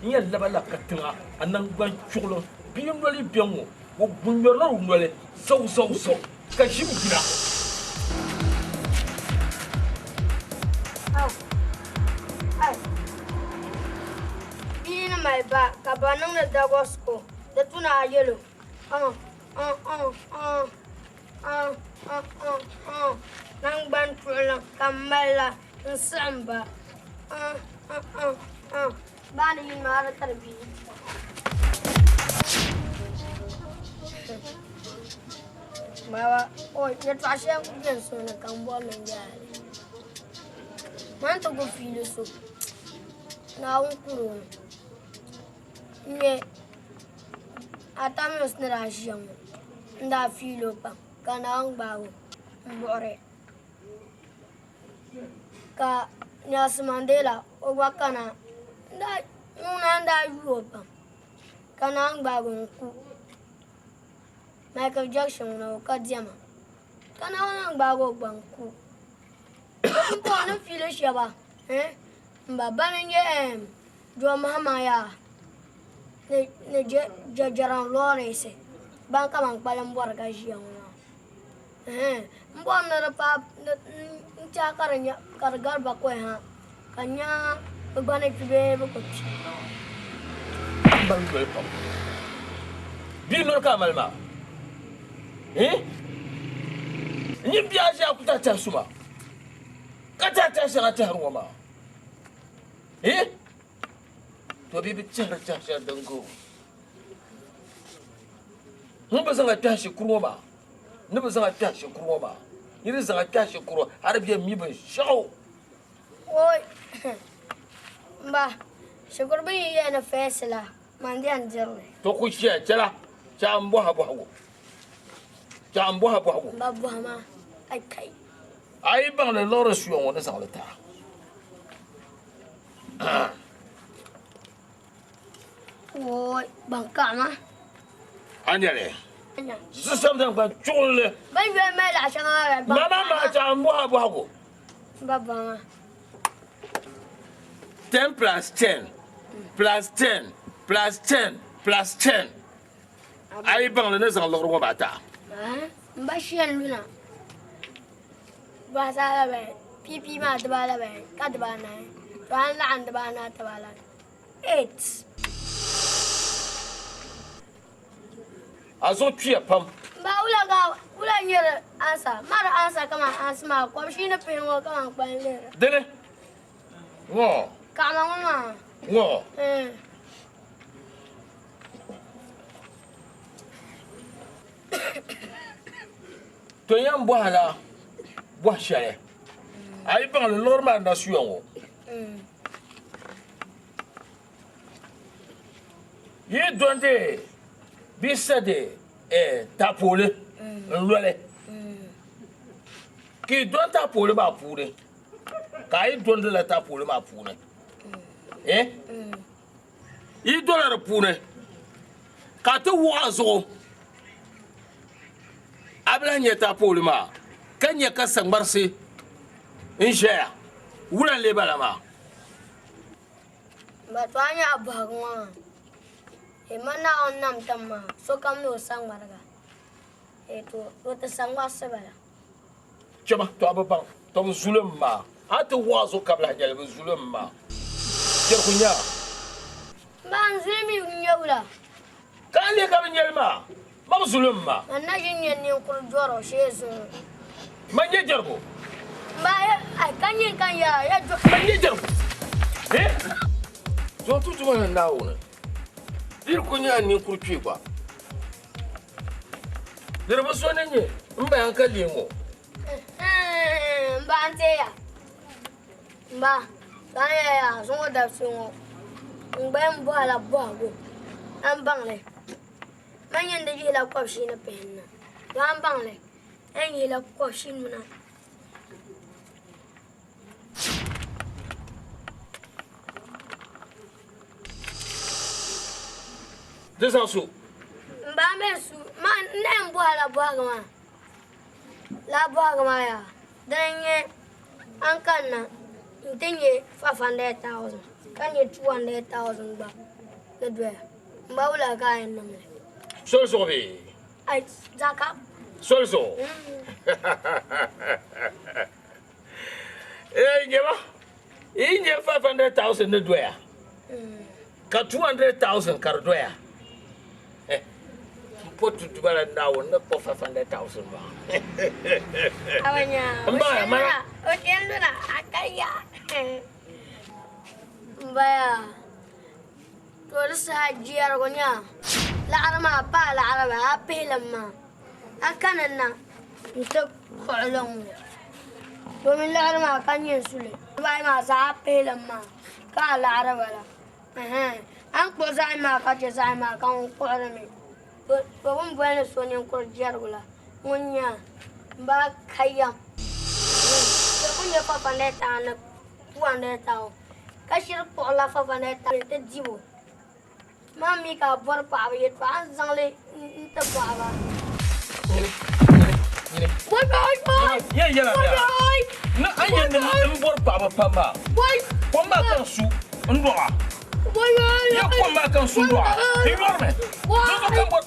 N yɛn laba la katiŋa a naŋgban chuɣili bia noli bɛ ŋɔ, o ŋmɛrila o noli zaw zaw zaw ka ʒim yina. Bia ni mali ba ka ba niŋdi dagɔsiko di tu ni a yɛl o, Ɔn ɔn ɔn ɔn ɔn ɔn ɔn ɔn naŋgban tuɣili ka m mali la n siɣim ba ɔn ɔn ɔn ɔn Ba ni yini maa di tiri bia. Baba, o yɛtɔɣa shɛli ku beni so ni ka m bɔri ni n yaai li. Man ti ku fiili so, Naawuni kuri o n-nyɛ Atamils ni daa ʒiya ŋɔ n-daa fiili o pam ka Naawuni gbaagi o m-buɣiri ka Nelson Mandela o gba kana ŋuna n-daa yu o pam ka naan gbaagi o n-ku Michael Jackson ŋuna o ka diɛma ka Naawuni naan gbaagi o gba n-ku pumpɔŋɔ ni fiili shɛba m ba bana n-nyɛ John Mahama yaa ni Jɛjɛran Lawrence ban ka ban kpalim bɔri ka ʒiya ŋɔ maa. M bɔri ni di paai n tɛha ka di gari bakɔi ha ka n nya bɛ gba ni kpi bee bɛ ku kpi. Mali noli pam. Bia noli ka a mali maa? N nyin bia a ʒiya a ku tahi tɛhi suma ka tahi tɛhi shɛŋa tɛhiri ŋɔ maa. To bia bi tɛhiri tɛhi shɛli din ga o. Ŋun bi zaŋ a kpɛhi shikuru ŋɔ maa, ni bi zaŋ a kpɛhi shikuru ŋɔ maa, ni di zaŋ a kpɛhi shikuru a di bɛ mi binshɛɣu. Oi, m ba, shikuru bi yi yɛli ni fɛɛsi la, man di yɛn diri li. To ku ʒiya chɛla, chɛ a m bɔhi bɔhigu, chɛ a m bɔhi bɔhigu. M ba bɔhi ma, kai kai. A yi baŋ li liɣiri suya ŋɔ ni zaŋ li ti a. Woi, ban kaɣima. A nya li? Zisam naŋgban chuɣinli. Bɛ yoli mali laɣ shɛŋa maa bɛ Mama maa chaŋ m bɔhi a bɔhigu. Ba bɔhi ma. 10 plus 10 plus 10 plus 10 plus 10. A yi baŋ li ni zaŋ liɣiri ŋɔ maa ti a. M ba shia n-luna. Baasa alabahi, piipii maa dibaa alabahi ka dibaanahi. To a ni laɣim dibaanahi taba la. 8. A zuɣu kpiya pam. M ba wula ka wula n-nyɛ di ansa? Ma di ansa kaman ansi maa kɔbishii ni pihinu ŋɔ kaman kpali lihiri. Dini? Ŋɔ. Kaɣima ŋɔ maa. Ŋɔ. To yɛn bɔhila bɔhi shɛli a yi baŋ li liɣiri maa na suya ŋɔ. Yi dɔndi bɛ sa di taapooli n-loli, ka yi dɔni taapooli maa puuni, ka a yi dɔndi la taapooli maa puuni, yi dola di puuni ka a ti wuɣi a zuɣu, a bi lahi nya taapooli maa ka nya ka saŋmarisi n-ʒɛya. Wula n-lee bala maa? Ba to a nya a bɔhigu ŋɔ maa, e ma Naawuni nam tiŋ maa sokam ni o saŋmariga, e to o ti saŋmarisi bala. Kpɛma, to a bi baŋ, to bɛ zulim maa, a ti wɔɣ zuɣu ka bi lahi nyɛli bɛ zulim maa. Jɛriku nya a. M ba, n zuli mi n-nyɛ wula? Ka a lee ka bi nyɛli maa, ma bi zulim ma. Man na ʒi n-nyɛ ninkuri dɔro shee zuŋɔ. Man nyɛ jɛrigu. M ba, ai, ka nyin ka n yɛra, ya dɔ. Man nyɛ jɛrigu. He! Zuɣu tuntuma ni Naawuni, di di kul nyɛla ninkuri kpee gba. Di di bi so ni nyɛ m ba yan ka lee ŋɔ. M ba n teeya. M ba, ka n yɛli yaa zuŋɔ dabisi ŋɔ n gba yɛn bɔhila bɔhigu a ni baŋ li. Man yɛn di yihila kɔbishii ni pihinu na. To a ni baŋ li, n yɛn yihila kɔbishii nuna. Di zaŋ su. M ba mi su, ma n na yɛn bɔhila bɔhigu maa. Lala bɔhigu maa yaa, dini n-nyɛ a ni kanna nti nya 500,000. Ka nyɛ 200,000 gba ni doya. M ba wula ka a yɛn niŋ li? Soli zuɣu bee? Ai, zaɣ ka. Soli zuɣu? Ee, nyɛma, yi nyɛ 500,000 ni doya ka 200,000 ka di doya. M po ti Duuma la Naawuni ni kpuɣi 500,000 maa. M ba ya, mana. O shɛli luna, a ka ya. M ba ya, to di saha jɛrigu nya, laɣiri maa paai laɣiri ba, a pihilim maa, a kani na nti kpuɣi li ŋ-ŋɔ. Domin laɣiri maa ka nyɛ n suli. Dibaayi maa zaa a pihilim maa ka a laɣiri ba la. Ɛhɛn, a ni kpuɣi zaɣ yini maa ka chɛ zaɣ yini maa ka ŋun kpuɣiri mi. To bɛ ni boli ni so ninkuri jɛrigu la, ŋun nya m ba ka yɛm. To ku nyɛ 500,000 ni 200,000 ka shiri kpuɣila 500,000 nti dib o. Maa mi ka a bɔri paɣiba yɛtɔɣa n-zaŋ li n-ti paɣiba. Ni a yɛn niŋ m-bɔri paɣiba pam maa, kom maa ka n su n-dɔɣa. Ya kom maa ka n su n-dɔɣa. N yɔrimi. Dinzuɣu ka m bɔri.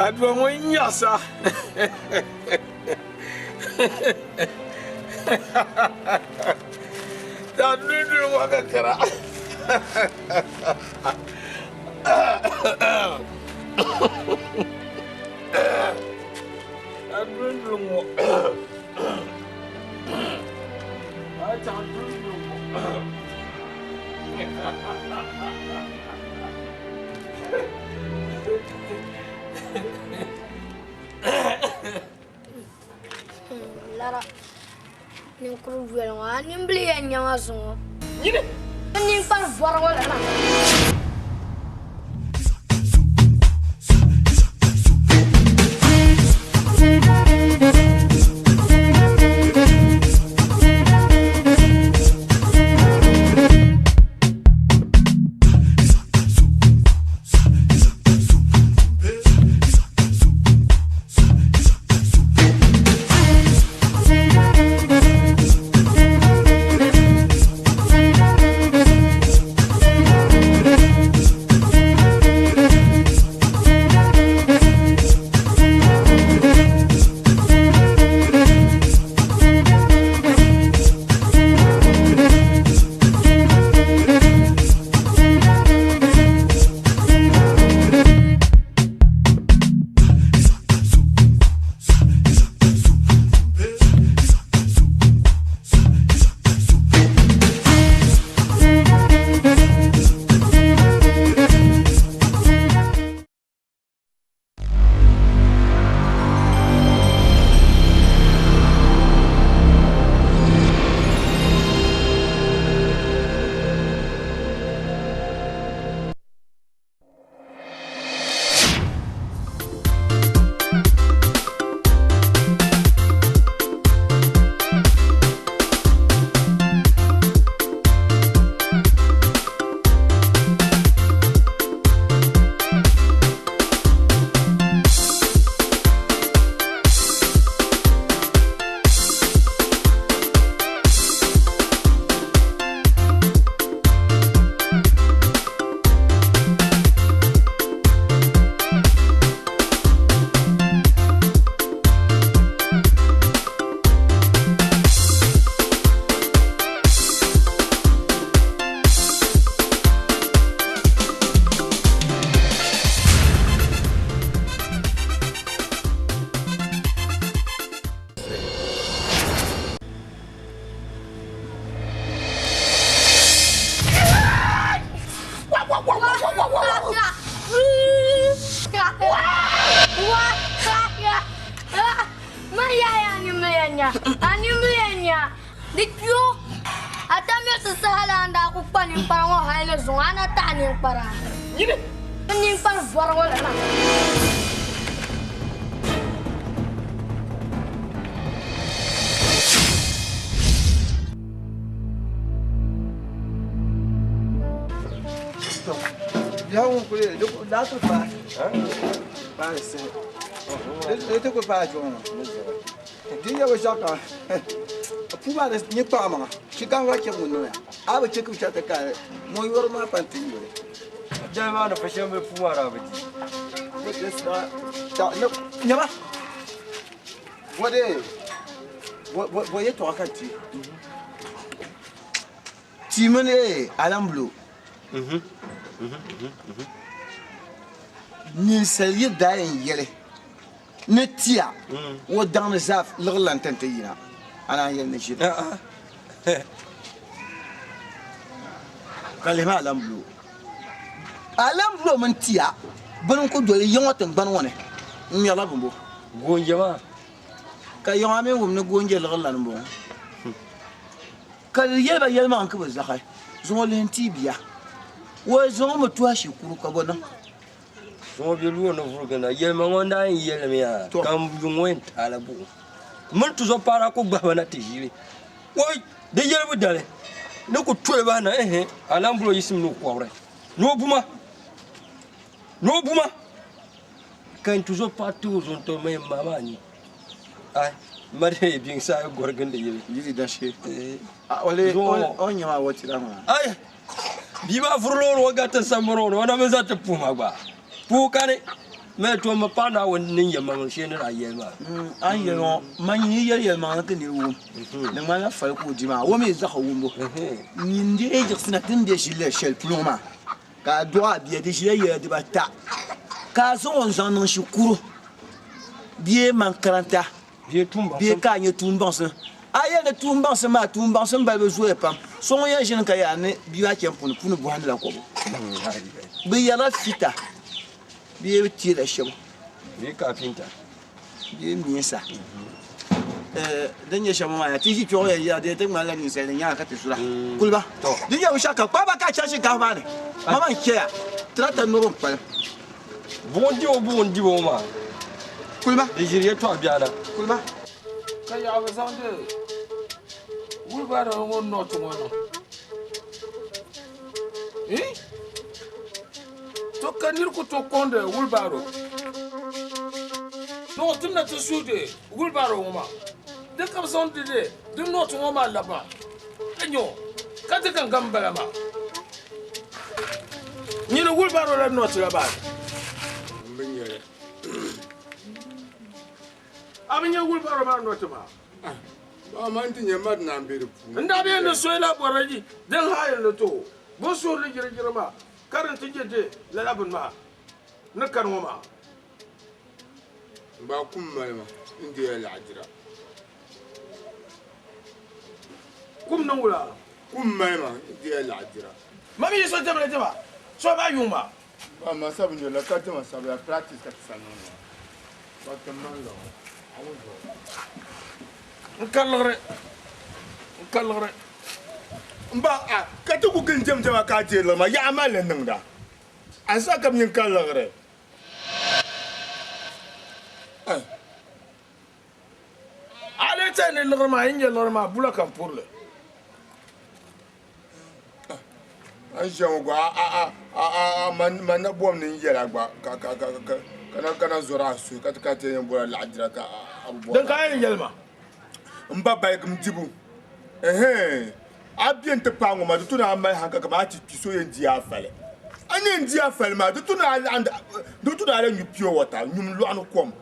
Adua ŋɔ nyaɣisa. Taa dunduli ŋɔ ka kara. Taa dunduli ŋɔ. Taa dunduli ŋɔ. Lara ninkuri viɛli ŋɔ a nimbili yɛn nyɛ ma zuŋɔ. Nyini. N ninkpari bɔrigu la maa. ti saha la a ni daa ku kpa ninkpara ŋɔ hal ni zuŋɔ, a na taɣi ninkpara. Nyini! N ninkpari bɔrigu la maa. Biɛhigu ŋun kuli di daa ti paai paai sihi di ti kuli paai chuɣu ŋɔ di nyɛ binshɛɣu kam puu maa ni nyɛ kpaŋ maŋa shinkaafa gba chɛ ŋun niŋya a bi chɛ ka bi chɛri ti kaai ŋun yɔri maa pa n-ti yuli Jɛli maa ni fa shɛm bɛ puu maa daa bi di. Nyama bɔ dee bɔ yɛtɔɣa ka ti Tia mini alambulo ninsal yi daa yɛn yɛli ni tia o daŋ ni zaa liɣiri la n-ti yina, a naan yɛli ni ʒili. Ka lihimi alambulo. Alambulo mini tia bini n-ku doli ya ŋɔ tiŋgbani ŋɔ ni n-ŋmɛrila bimbo. Goonje maa. Ka ya ŋɔ a mi wum ni goonje liɣiri lani m-bɔŋɔ. Ka di yɛli ba yɛlimaŋli ka bɛ zaɣi zaŋ o lihi n-ti bia. O zaŋ o mi tuhi shikuru ka bɔ niŋ? Zaŋ o bɛ lu o ni vurigi na. Yɛlimaŋ ŋɔ n-daa yɛn yɛlimi yaa ka n yuŋ ŋɔ yɛn taai la buɣim. Mini tuzɔpaɣira ku gbahi ba na ti ʒili. Woi! Di yɛlibu dali ni ku toli ba na, ɛhɛn, Alambolo yiɣisimi ni o kɔbiri, ni o bu ma, ni o bu ma. Ka n tuzɔpaɣa ti o zo n-tɔri ma yɛn maai maa ni. Ai, ma dee biŋ saha gɔri gindi yili. Yili da shee. A o lee o ni nya maa o tira maa. Ai, bia maa vuri loori o gariti sambani o ni o na mi za ti puhi ma gba. Puhi kani, mali to m paɣa Naawuni ni yɛn maŋli shee ni daa yɛli maa. A ni yɛli ŋɔ, man yi yɛli yɛlimaŋli ka niri wum, di ŋmanila fali ka o di maa, o mi zaɣi wumbu. Nyin dee yiɣisina ti ni be ʒilɛli shɛli polo ŋɔ maa, ka a dɔɣi a bia di ʒila yɛla dibata, ka a zaŋ o n-zaŋ niŋ shikuru bee makaranta bee ka a nyɛ tuumbaŋsim. A yɛli ni tuumbaŋsim maa tuumbaŋsim balibu zooya pam. So ŋun yɛn ʒini ka yaa ni bia maa chani puuni puuni bɔhindila kɔbu. Bɛ yɛrila fita bee bɛ teela shɛba. Bee kafinta. Bee meensa. Din nyɛ shɛm maa yaa ti ʒi kpɛŋɔ yɛn yɛra di ti ŋmanila ninsal ni nyaanga ka ti sura. Kuliba. Di nyɛ binshɛɣu kam kpaaba ka a chaŋ shinkaafa maa ni. Mama n-chɛya tirata nɔbu n-kpalim. Buɣim di o buɣim dibu ŋɔ maa. Kulima. Di ʒiri yɛtɔɣ biɛɣu na. Kulima. Ka yaɣa bi zaŋdi wheelbarrow ŋɔ nɔti ŋɔ niŋ. Eh? To ka nir ku tooi kɔŋdi wheelbarrow. Ni o timna ti suhi di wheelbarrow ŋɔ maa. Di ka bi zaŋdi di di nɔti ŋɔ maa labi maa. Ka nyɛ o ka di gaŋgam bala maa. Nyini wheelbarrow la nɔti la baa. M bi nyɛ li. A bi nyɛ wheelbarrow maa nɔti maa? Ba man ti nyɛ mari naan be di puuni. N daa bɛ ni soya la bɔra yi din haai n ni ti o bɛ ni suhiri li jiriŋjiriŋ maa ka di ni ti je di lala bini maa ni kani ŋɔ maa. M ba kum mali ma n deei laɣijira. Kum niŋ wula? Kum mali ma n deei laɣijira. Ma mi yi so diɛmdi diɛma, so maa yuŋ maa. Ba ma sabi nyɛ la ka diɛma sabila practice ka ti sa niŋ maa. Ba ti maŋ la ŋɔ, a ŋun zuɣu. N ka liɣiri, n ka liɣiri. M ba, a ka ti ku gili diɛm diɛma ka a deei liɣiri maa, yaɣa mali li niŋda. A sa ka mi n ka liɣiri. A lee tɛhi ni liɣiri maa yi nya liɣiri maa bula ka n puri li. A ni ʒiya ŋɔ gba a man na bom ni n yɛl a gba ka na zɔri a suhu ka ti ka ti yɛn bɔra laɣidira ka a bi bɔra. Din ka a yɛn yɛli ma? M ba baligim dibu, ɛhɛn, a be nti paai ŋɔ maa di tu ni a mali hankali kaman a ti kpi so yɛn di a fali. A ni yɛn di a fali maa di tu ni a laɣindi, di tu ni a lahi nyu pure water, nyum lɔɣu ni kom.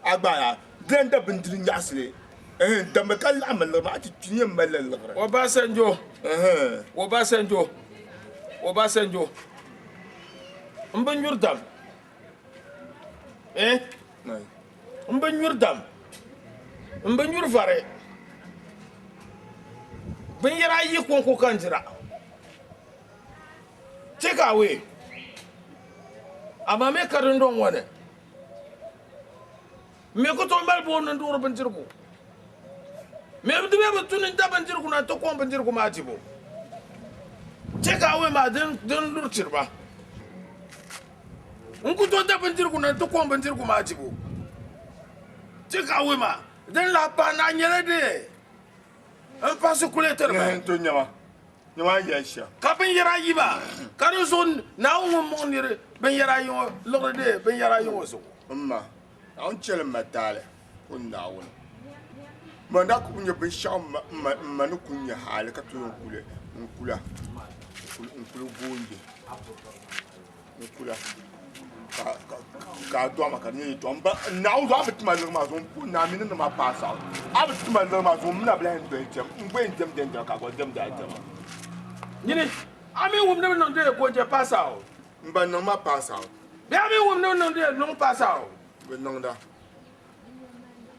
A gba yaa di lan da bindiri nyaɣisili, ɛhɛn, dammi ka laɣim liɣiri maa, a ti kpi n-yɛn mali la liɣiri. Obasanjo, Ɛhɛn. Obasanjo, Obasanjo, m bi nyuri dam, eh, m bi nyuri dam, m bi nyuri vari, binyɛra ayi kɔŋko ka n dira. Take away, amaa mi ka dundɔŋ ŋɔ ni. M mi ku tooi mali buɣim ni n-duɣiri bindirigu. Mi di be bi tu ni n da bindirigu na nti kɔŋ bindirigu maa dibu. Take away maa din din luri tiri ba. N ku tooi da bindirigu na n-ti kɔŋ bindirigu maa dibu. Take away maa din lahi pahi na nyɛla di n paɣisi kuli tiri ba. N to nyɛma, nyɛma a yɛli shɛm. Ka binyɛra ayi maa ka di zuɣu Naawuni ŋun muɣi niri binyɛra ayi ŋɔ liɣiri di binyɛra ayi ŋɔ zuɣu. M ma, Naawuni chɛli m ma taali, o ni Naawuni. Man daa ku nyɛ binshɛɣu m ma ni ku nya hali ka ti yɛn kuli n kula n kuli goonje n kula ka a dɔɣima ka di nyɛ yɛltɔɣa m ba Naawuni zuɣu a bi ti ma liɣiri maa zuɣu m puhi ni a mi ni niŋ ma paai a bi ti ma liɣiri maa zuɣu m mi na bi lahi doli diɛm n gba yɛn diɛm diɛm diɛma ka a gba diɛmdi a diɛma. Nyini a mi wum ni bi niŋdi goonje pass out. M ba niŋ ma pass out. Bee a mi wum ni bi niŋdi luŋ pass out. Bi niŋda.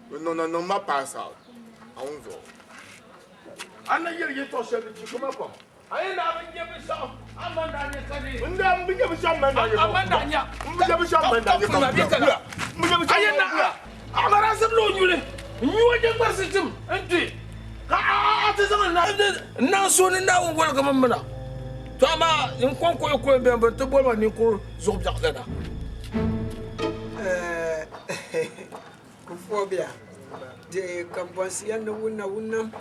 Bɛ niŋda niŋ ma pass out Naawuni zuɣu. A ni yɛli yɛtɔɣ shɛli di chɛ ma pam. A yi daa bi nya binshɛɣu a ma ni daa nya ka di. N daa bi nya binshɛɣu m ma ni daa nya ka A ma ni daa nya. M bi nya binshɛɣu m ma ni daa nya ka kula. M bi nya binshɛɣu A yi na a ma daa zibila o nyuli n-nyu o nyingbarisi tim n-kpi ka a ti zaŋ li na. N naŋ suhu ni Naawuni woligimi m mina. To amaa n kɔŋko yi kuli beni bɛ ni ti boli ma ninkuri zuɣubiɛɣulana. Kufuobia, deei kambɔnsi ya ni wunna wunnam,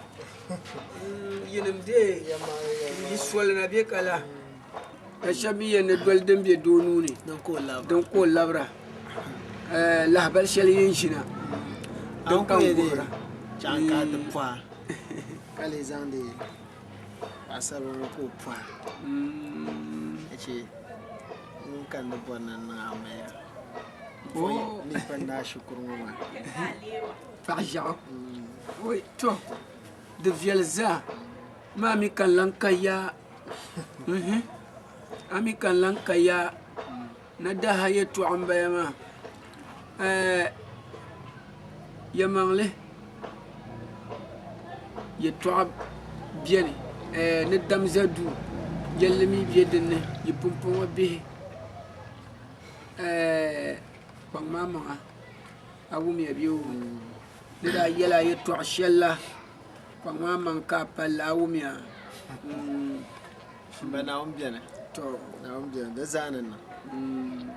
yinim deei yi soli na bɛ ka la. Ka shɛba mi yɛn ni doli din be doo nuu ni din ka o labira, lahabali shɛli yin ʒina din ka n guhira. Chaŋ ka ti pɔha ka lee zaŋdi paɣasaribili ŋɔ ka o pɔha ka chɛ ŋun ka ni bɔri ni n niŋ amiliya. Ni pa naai shikuru ŋɔ maa. Paɣa ʒiɛɣu. Oi to di viɛli zaa maa mi ka n lan ka yaa a mi ka n lan ka yaa na daha yɛtɔɣa n bala maa yɛlimaŋli yɛtɔɣa beni ni dam za duu yɛlli mi be dinni yi pumpɔŋɔ bihi Kpaŋ maa maŋa a wumya bee o ni daa yɛl a yɛtɔɣ shɛl la kpaŋ maa maŋ ka a palli a wumya M ba Naawuni beni. To. Naawuni beni di zaa ni niŋ.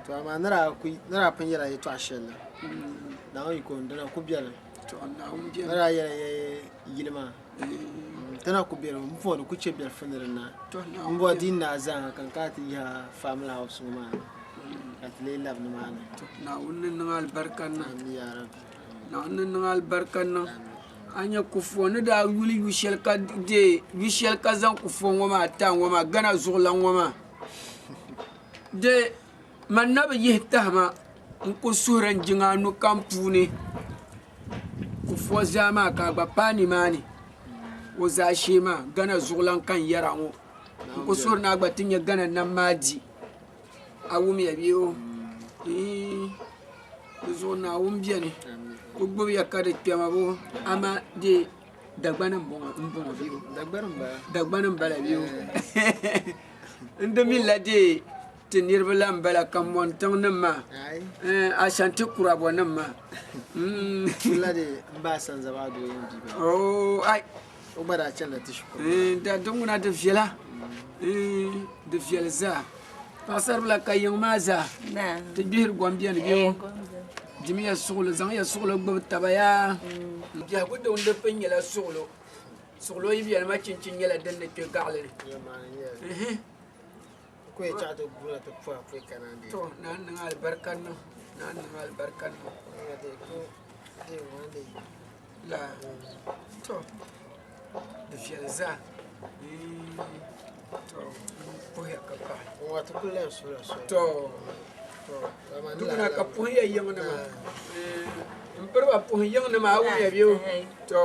To amaa ni daa pun yɛl a yɛtɔɣ shɛl la Naawuni yiko n dina ku beni. To Naawuni beni. Ni daa yɛl a yili maa Ti na ku beni m bɔri ni ku chɛ biɛlifu ni di naai. M bɔri di yi naai zaa ka n kana ti yihi a family house ŋɔ maa ni ka ti lee labi nimaani. Naawuni ni niŋ alibarika niŋ. Amin ya Rabbi. Naawuni ni niŋ alibarika niŋ. A nya Kufuor ni daa yuli yu shɛli ka deei yu shɛli ka zaŋ Kufuor ŋɔ maa ti a ŋɔ maa, Ghana zuɣulan ŋɔ maa. Dee man na bi yihi tahima n-ku suhiri n jiŋa nu kam puuni. Kufuor zaa maa ka a gba paai nimaani o zaashee maa Ghana zuɣulan ka n yɛra ŋɔ n ku suhiri ni a gba ti nya Ghana nam maa di a wumya bee o di zuɣu Naawuni beni ku gbubiya ka di kpɛma bo amaa dee Dagbani m-bɔŋɔ bee o Dagbani m-bala bee o n di mi la dee Ti niriba la m-bala Kambɔŋ tiŋnim maa, Ashanti kurabɔnim maa. Oh, ai. Da di ŋuna di viɛla, di viɛli zaa. Paɣisaribila ka yiŋ maa zaa, ti gbihiri gom beni bee o? Dimiya suɣulo, zaŋya suɣulo gbubi taba yaa. Biɛhigu din di pun nyɛla suɣulo. Suɣulo yi beni ma chinchin nyɛla din ni kpe gaɣili ni. To naa niŋ alibarika niŋ naa niŋ alibarika niŋ la to di viɛli zaa to puhiya ka pahi to dukuna ka puhiya yiŋ nima n piriba puhi yiŋ nima a wumiya bɛ to.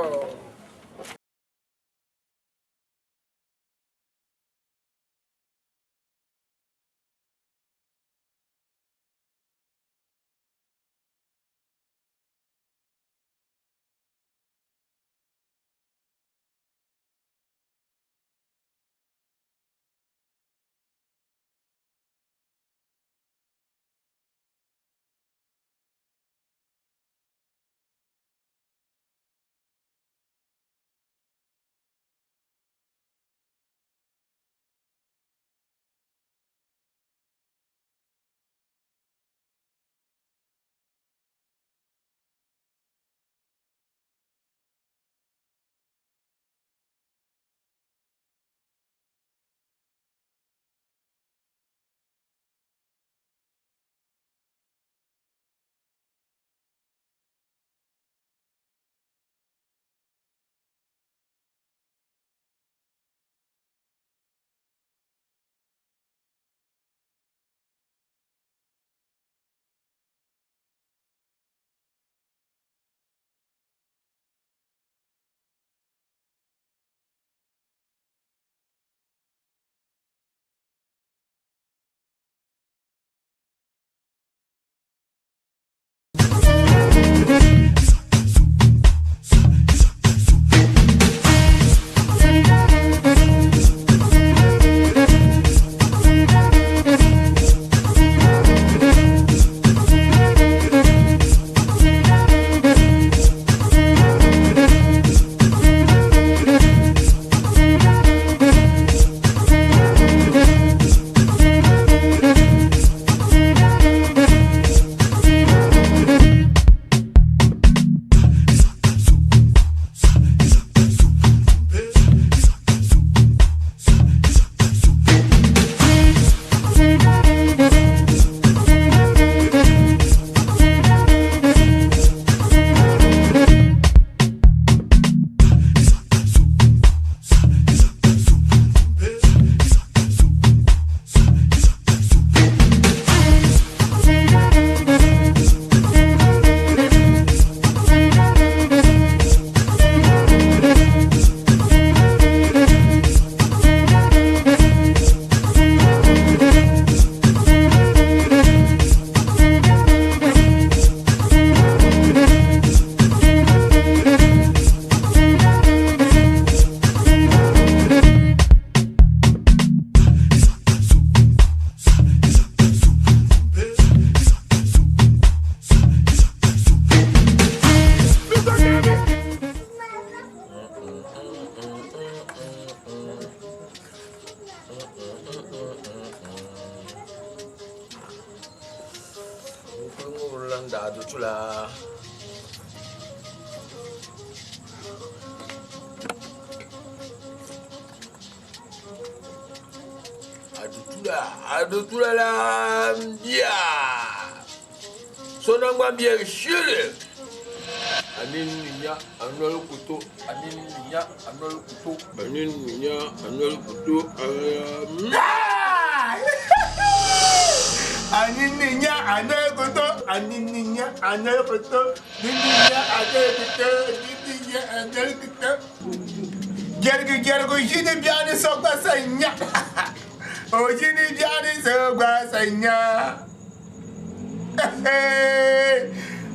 niŋdi Adutula. Adutula, Adutula la bia. So naŋgban biɛri shili. A nini ni nya a noli ku to, a nini ni nya a noli ku to. A nini ni nya a noli ku to. A nini ni nya a noli ku to, a nini ni nya a noli ku to, nini ni nya a noli ku to, nini ni nya a noli ku to. Jɛrigu jɛrigu ʒini biɛɣu ni so gba sa nya. O ʒini biɛɣu ni so gba sa nya.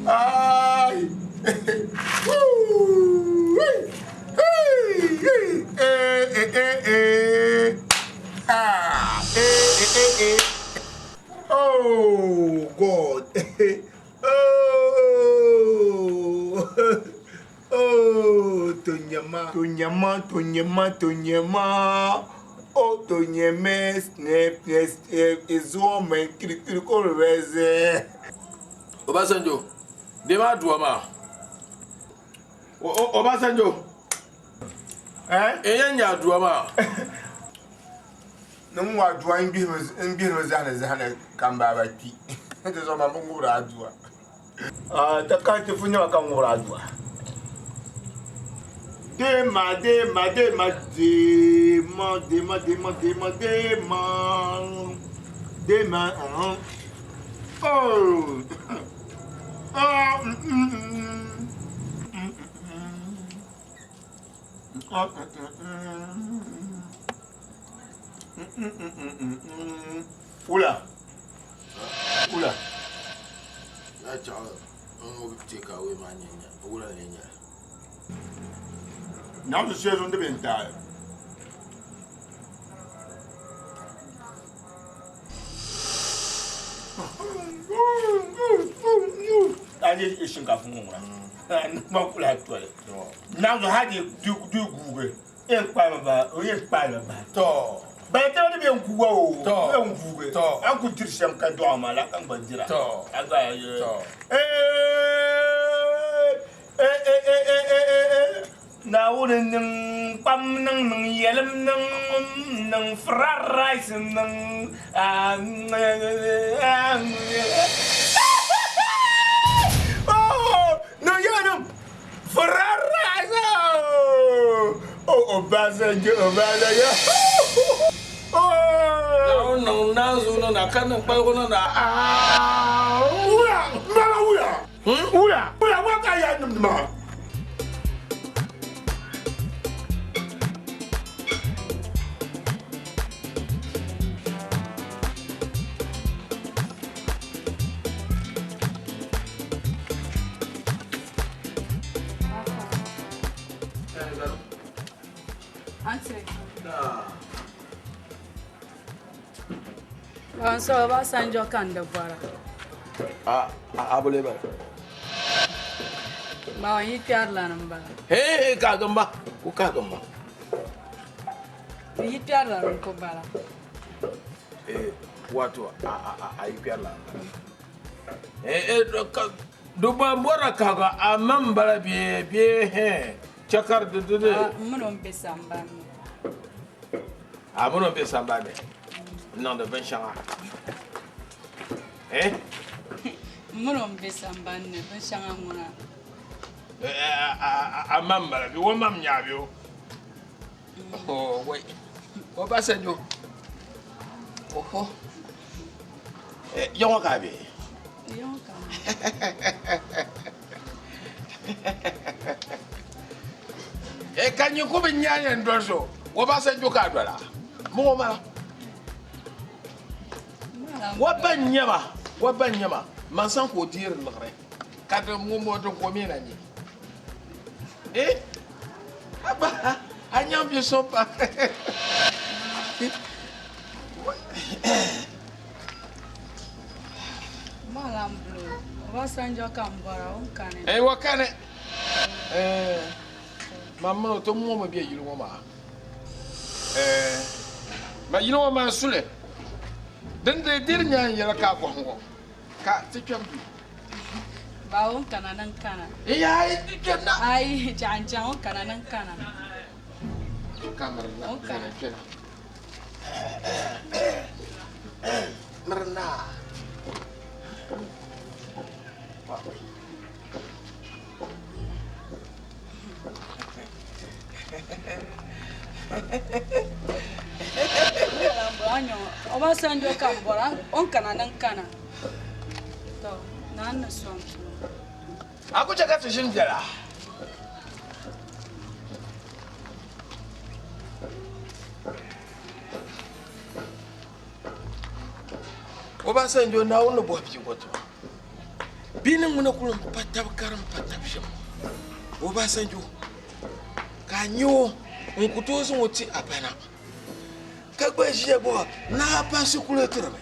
Ay. Oh God. Oh. Oh, Tonyama, Tonyama, Tonyama, Tonyama. Oh, Tonyeme, snap, snap, izuome, kiri kiri koroweze. Obasanjo, dee maa dua maa. Obasanjo. Eh? N yɛn nya dua maa. Niŋ wa dua n gbihimi zahani zahani ka n baaba kpi. Ti zuɣu maa bi ŋubiri a dua. Ta ka ti fu nyɛma ka ŋubiri a dua. Dema, dema, dema, dema, dema, dema, dema, dema, dema, uh-huh. Oh. Oh, Wula. Wula. Ya chaɣa n ŋubi take away maa nyɛ nya wula n lee nyɛli. Nyaɣisi shɛli zuɣu n ti bɛ n taai. A nyɛ shinkaafa ŋɔ ŋuna n gba kuli a toli. Nyaɣisi hali di guugi n kpaai ba o yɛn kpaai ba bahi. Tɔ. Bala tɛba di bɛ n guuga o. Tɔ. Bɛ n guugi. Tɔ. An ku diri shɛm ka dɔɣi maa la ka n gba dira. Tɔ. A gba ye. Tɔ. Naawuni niŋ kpam niŋ niŋ yɛlim niŋ niŋ fried rice niŋ. Oh, niŋ yɛli niŋ fried rice. Oh, Obasanjo, Obasanjo. Oh. Naawuni niŋ naanzuu niŋ na ka niŋ kpaligu niŋ na. Ah, wula, mbala wula. Wula, wula, wa ka ya nimdi maa. Ban so Obasanjo ka n di bɔra. A a bole ba. Ba yi kpɛrila ni m-bala. Hey, hey, kaagamba. Ku kaagamba. Yi kpɛrila ni ku bala. Eh, wato a a a yi kpɛrila. Eh, eh, ka duba bɔra kaaga a man bala bee bee he. Chakar de de de. N mini o n be sambani ni. A mini o be sambani. N niŋdi binshɛŋa. Eh? N mini o n be sambani ni binshɛŋa ŋuna. A man bala bi o mam nyaabi o. Oh, wait. Obasanjo. Oho. Eh, yaŋɔ ka a be? Yaŋɔ ka Eh, ka nyin ku bi nyaanya n doli so. Obasanjo ka a dola. Mɔŋɔ mala. Wa ba nyɛma, wa ba nyɛma. Mansan ka o deeri liɣiri. Ka di ŋun bɔŋɔ din ka o mi na nyɛ. Eh? Aba, a nyaŋ bi so pa. Malam Bulo, Obasanjo ka n bɔra o ni kani. Eh, wa kani. Eh, ma mini o ti ŋɔmi be yili ŋɔ maa. Eh, ma yili ŋɔ maa suli. Din dee diri nyaa n yɛli ka a bɔhi ŋɔ ka ti kpɛm duu. Ba o kana ni n kana. Iya, kpɛmna. Ayi, chaɣ n chaŋ o kana ni n kana. Kamirina, O kana. kpɛna. Mirina. Obasanjo ka n bɔra o ni kana ni n kana to naa ni sɔŋ A ku chɛ ka ti ʒini biɛla. Obasanjo Naawuni ni bɔhi bia ŋɔ tuma. Bia ni ŋuna kuli m-pa tab karim pa tab shɛm Obasanjo ka a nya o n ku tooi zaŋ o ti a bana ka gba ʒiya gbuba naa pa shikuru tirimi.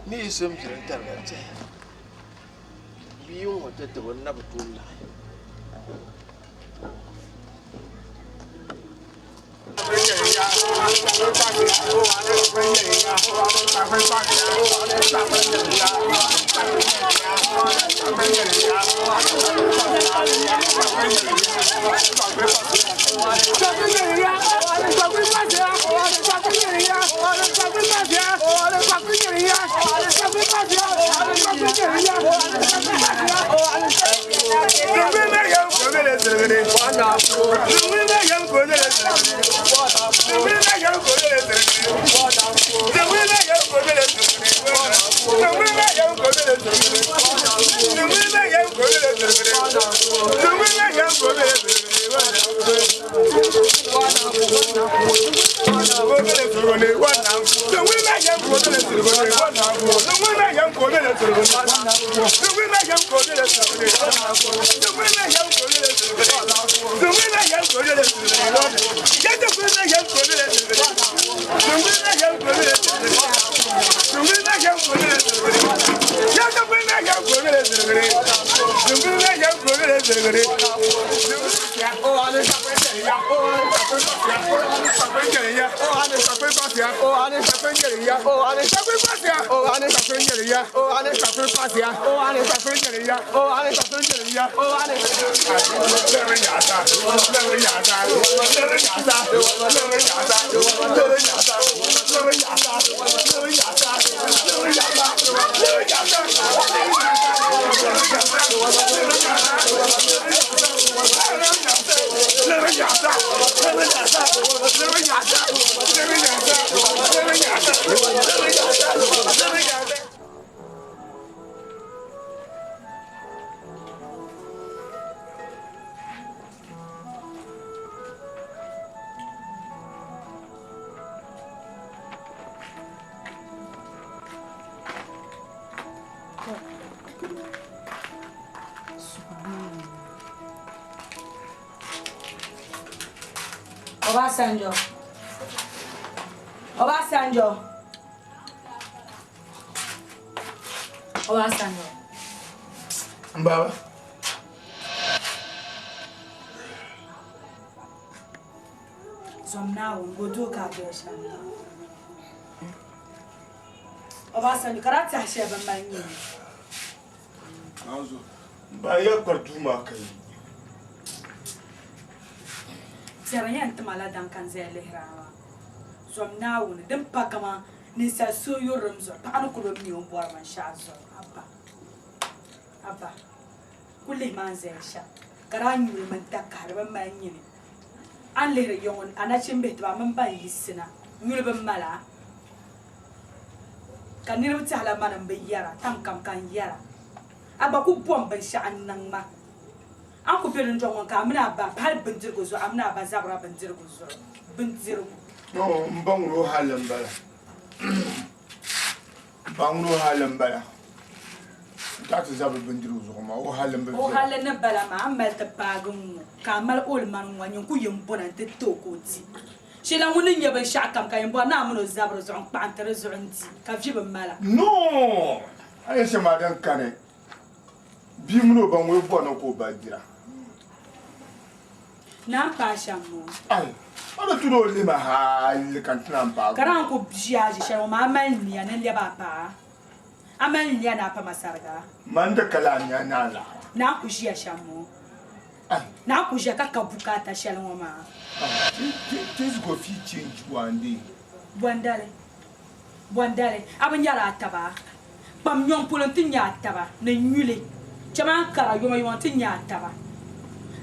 Ni yi so m-biri n-tariga n-tɛhi bia ŋɔ ti tibi n na bi tooi lahi. Obasanjo. Obasanjo. Obasanjo. Baba. Zom Naawuni ka o doo ka a doli shɛm maa. Obasanjo ka daa tɛhi shɛli bini mali nyɛ li. Ba ya kpari duu maa ka yi. Piɛri yɛn tima la daŋ ka n zaya lihiri a maa. Zom Naawuni din pa kaman ninsal so yurilim zuɣu paɣa ni kuli bi mi o ni bɔri binshɛɣu zuɣu. Abba, Abba, kuli lihi ma n zaya shɛm ka daa nyuli mini takahili bini mali nyini. A ni lihiri ya ŋɔ a nachimbihi tiba mini ban yiɣisina nyuli bi mali a ka niriba tɛhila mani m-bi yɛra tam kam ka n yɛra. A gba ku bom binshɛɣu n-niŋ ma. A ni ku be dundɔŋ ŋɔ ni ka a mini a ba hali bindirigu zuɣu, a mini a ba zabira bindirigu zuɣu, bindirigu. No, m ba ŋun o hali m-bala. M ba ŋun o hali m-bala. N taɣi ti zabiri bindirigu zuɣu maa, o hali m-bi O viɛla. hali ni bala maa, a ni mali ti paagi ŋ-ŋɔ, ka a mali olimani ŋ-ŋɔ, nyin ku yɛn bɔna nti ti o ka o di. Shila ŋun ni nya binshɛɣu kam ka yɛn bɔri ni a mini o zabiri zuɣu n-kpaɣi nti di zuɣu n-di, ka vi bi mala. No! A yɛn shɛm maa din kani, bia mini o ba ŋun yi bɔri ni ka o ba dira. Naa m-paai shɛm ŋɔ. Ai! A ni tu ni o lihi ma hali ka n ti naan paagi o. Ka naan ku ʒi a ʒi shɛli ŋɔ maa, a mali nia ni n lɛbi a paɣa? A mali nia ni a pa ma sariga? Man di ka laa nia ni a laɣira. Naan ku ʒiya shɛm ŋɔ, naan ku ʒiya ka ka bukaata shɛli ŋɔ maa. Things go fit change one day. Bɔndali, bɔndali, a bi nyari a taba? Kpam nyɔŋ polo nti nya a taba ni nyuli, chama n kara yomayoma nti nya a taba.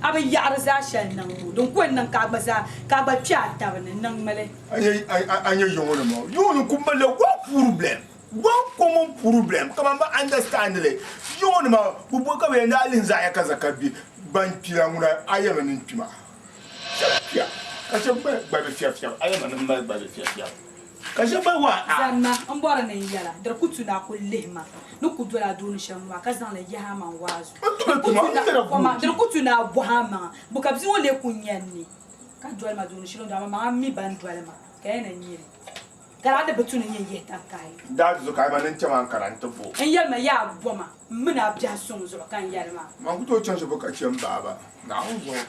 A bi yaɣiri zaa shɛli niŋbu, din ku yɛn niŋ ka a gba zaa ka a gba kpe a taba ni niŋmi li. A nya yiŋɔ nima, yiŋɔ ni ku malila one problem, one common problem kaman bi understand li. Yiŋɔ nima bi bo ka bɛ yɛn daa lihi zaɣ ya ka zaka bɛ ban kpila ŋuna a yɛmi ni n kpi maa. Shɛba kpiya ka shɛba mali gbalibi fiɛbifiɛbi, a yɛmi ni m mali gbalibi fiɛbifiɛbi. Ka shɛba mali waa a. Zani ma, m bɔri ni n yɛla, di ku tu ni a ku lihi ma ni ku doli a dooni shɛm ŋɔ maa, ka zaŋ li yahi a maŋ waazu. Di ku tu ni a bɔhi a maŋa, Bɔ ka bia ŋɔ lee ku nya n ni ka doli ma dooni shɛli o ni doli ma maa? Amaa m mi ban doli ma, ka yɛn ni n nya li, ka daa di bi tu ni n yɛn yihi tankahi. Daa di zuɣu ka a ma ni n chɛ ma n kara nti bo. N yɛli ma, Yaa bɔ ma, m mi ni a biɛhi suŋ zuɣu ka n yɛli maa. Man ku tooi chaŋ shɛli polo ka chɛ m baaba, Naawuni zuɣu,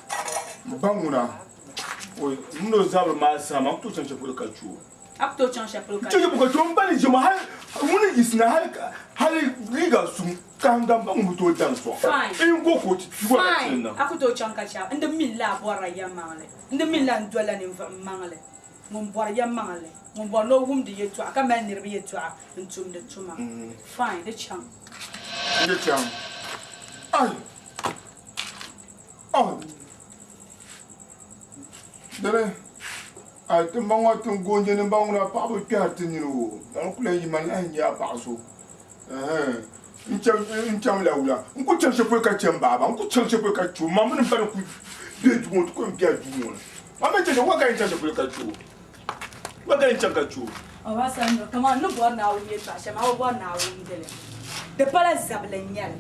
m ba ŋuna. O mini o zabiri maa zaa maa, n ku tooi chaŋ shɛli polo ka chɛ o. A ku tooi chaŋ shɛli polo ka chɛ o. Ka chɛ o m ba ni ʒiɛm hali ŋuni yiɣisina hali ka hali liiga suŋ kahinga m ba ŋun bi tooi daŋ sɔŋ. Fine. N go ka o ti kpi wala ti Fine. ni niŋ. A ku tooi chaŋ ka chɛ a. N di mi la a bɔrila yɛlimaŋli. N di mi la n dolila ninvuɣ maŋli ŋun bɔri yɛlimaŋli, ŋun bɔri ni o wumdi yɛtɔɣa ka mali niriba yɛtɔɣa n-tumdi tuma. Fine. Di chaŋ. N di chaŋ. Ai! Ai! Dini a ti ma ŋɔ tin goonje ni ba ŋuna paɣaba kpɛhiri ti nini o man ku lahi yi man lahi nya paɣa so n chaŋ la wula n ku chaŋ shɛli polo ka chɛ n baaba n ku chaŋ shɛli polo ka chɛ o ma mini n ba ni ku be duu ŋɔ ti ku yɛn bela duu ŋɔ ni man mi chaŋ shɛli wa ka yɛn chaŋ shɛli polo ka chɛ o wa ka yɛn chaŋ ka chɛ o. Obasanjo, Kaman n ni bɔri ni a wum yɛltɔɣa shɛm, a bi bɔri ni a wumdi li. Di pala zabili n-nyɛ li.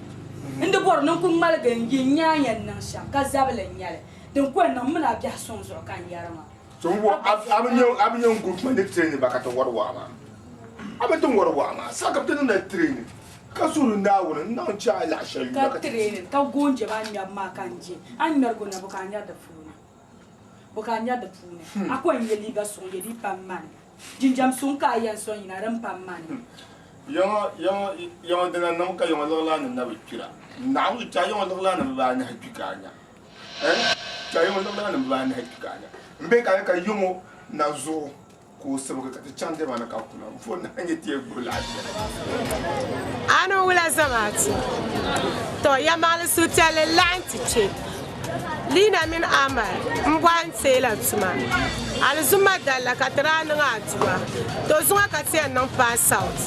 N di bɔri ni n ku ŋmaligi n-yi n nya a ni yɛn niŋ shɛm, ka zabili n-nyɛ li. Din ku yɛn niŋ m mini a biɛhi suŋ zuɣu ka n yɛri maa. So m bo a bi nya a bi nya n group maa ni training ba ka ti wari waa maa. A bi ti wari waa maa saha ka bi ti niŋda training ka suhiri Naawuni n naɣ chɛ a laɣ shɛli yula Ka ka ti training ka goonjɛ ba ŋmɛbu maa ka n je. A ni ŋmɛri goona bo ka a nyari di puuni? Bo ka a nyari di puuni? A ku yɛn ye liiga suŋ ye di pa m mani. Jinjam suŋ ka a yɛn so yina din pa m mani. Yiŋɔ yiŋɔ yiŋɔ dina niŋ ka yiŋɔ liɣilanim na bi kpira. Naawuni chɛ a yiŋɔ liɣilanim bibaanahi kpi ka a nya. Ka yiŋɔ liɣilanim bibaanahi kpi ka a nya. M be ka a nya ka yiŋɔ na zuɣu ka o sibigi ka ti chaŋ diɛma ni ka kuna. M fo nahi nyɛ ti yɛn gbubi laɣ shɛli. A ni wula zamaatu? Tɔ! Yɛlimaŋli suhupiɛlli n-laɣim ti kpe. Liina mini Amar m-bɔhi n-teei la tuma. Alizumma dali la ka ti daa niŋ adua. Tɔ! Zuŋɔ ka ti yɛn niŋ pass out.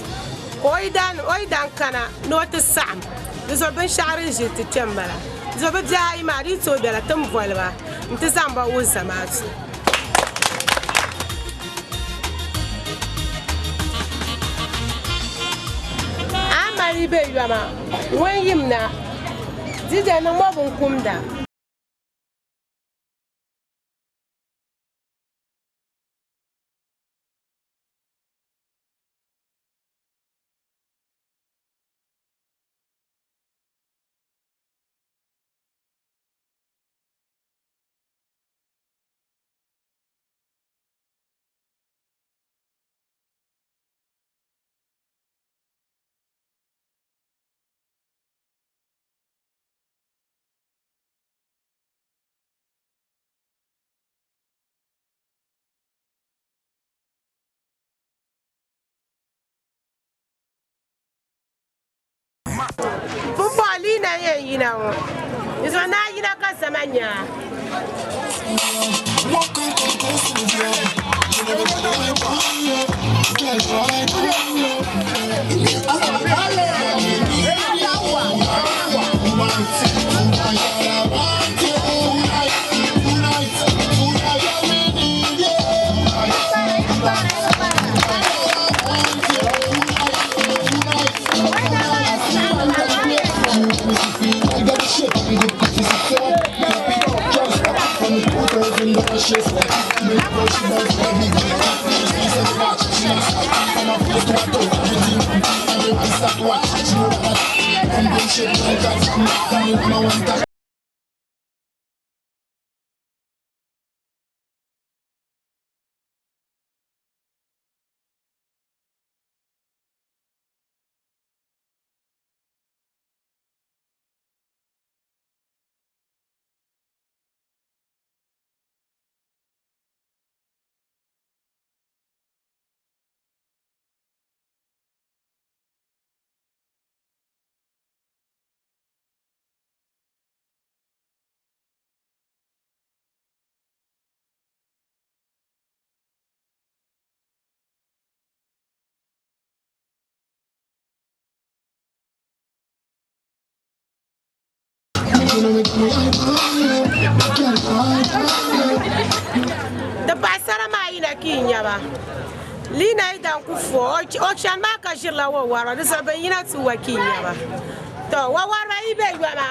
Ka o yi dan kana ni o ti saɣim, di zuɣu binshɛɣu din ʒili ti kpe m-bala. Di zuɣu bɛ bihi ayi maa di yi tooi bela ti ni boli ba nti zaŋ ba wuhi zamaatu. Amaa yi be yoma, ŋun yimna, di je niŋm o binkumda. Pumpɔŋɔ liina n-yɛn yina ŋɔ, di zuɣu ni a yina ka zama nya a. Ti paɣasara maa yina ka yi nya ba. Lina yi dan ku fo o chani maa ka ʒirila wawariba di zuɣu bin yina ti wa ka yi nya ba. To wawariba yi be yoma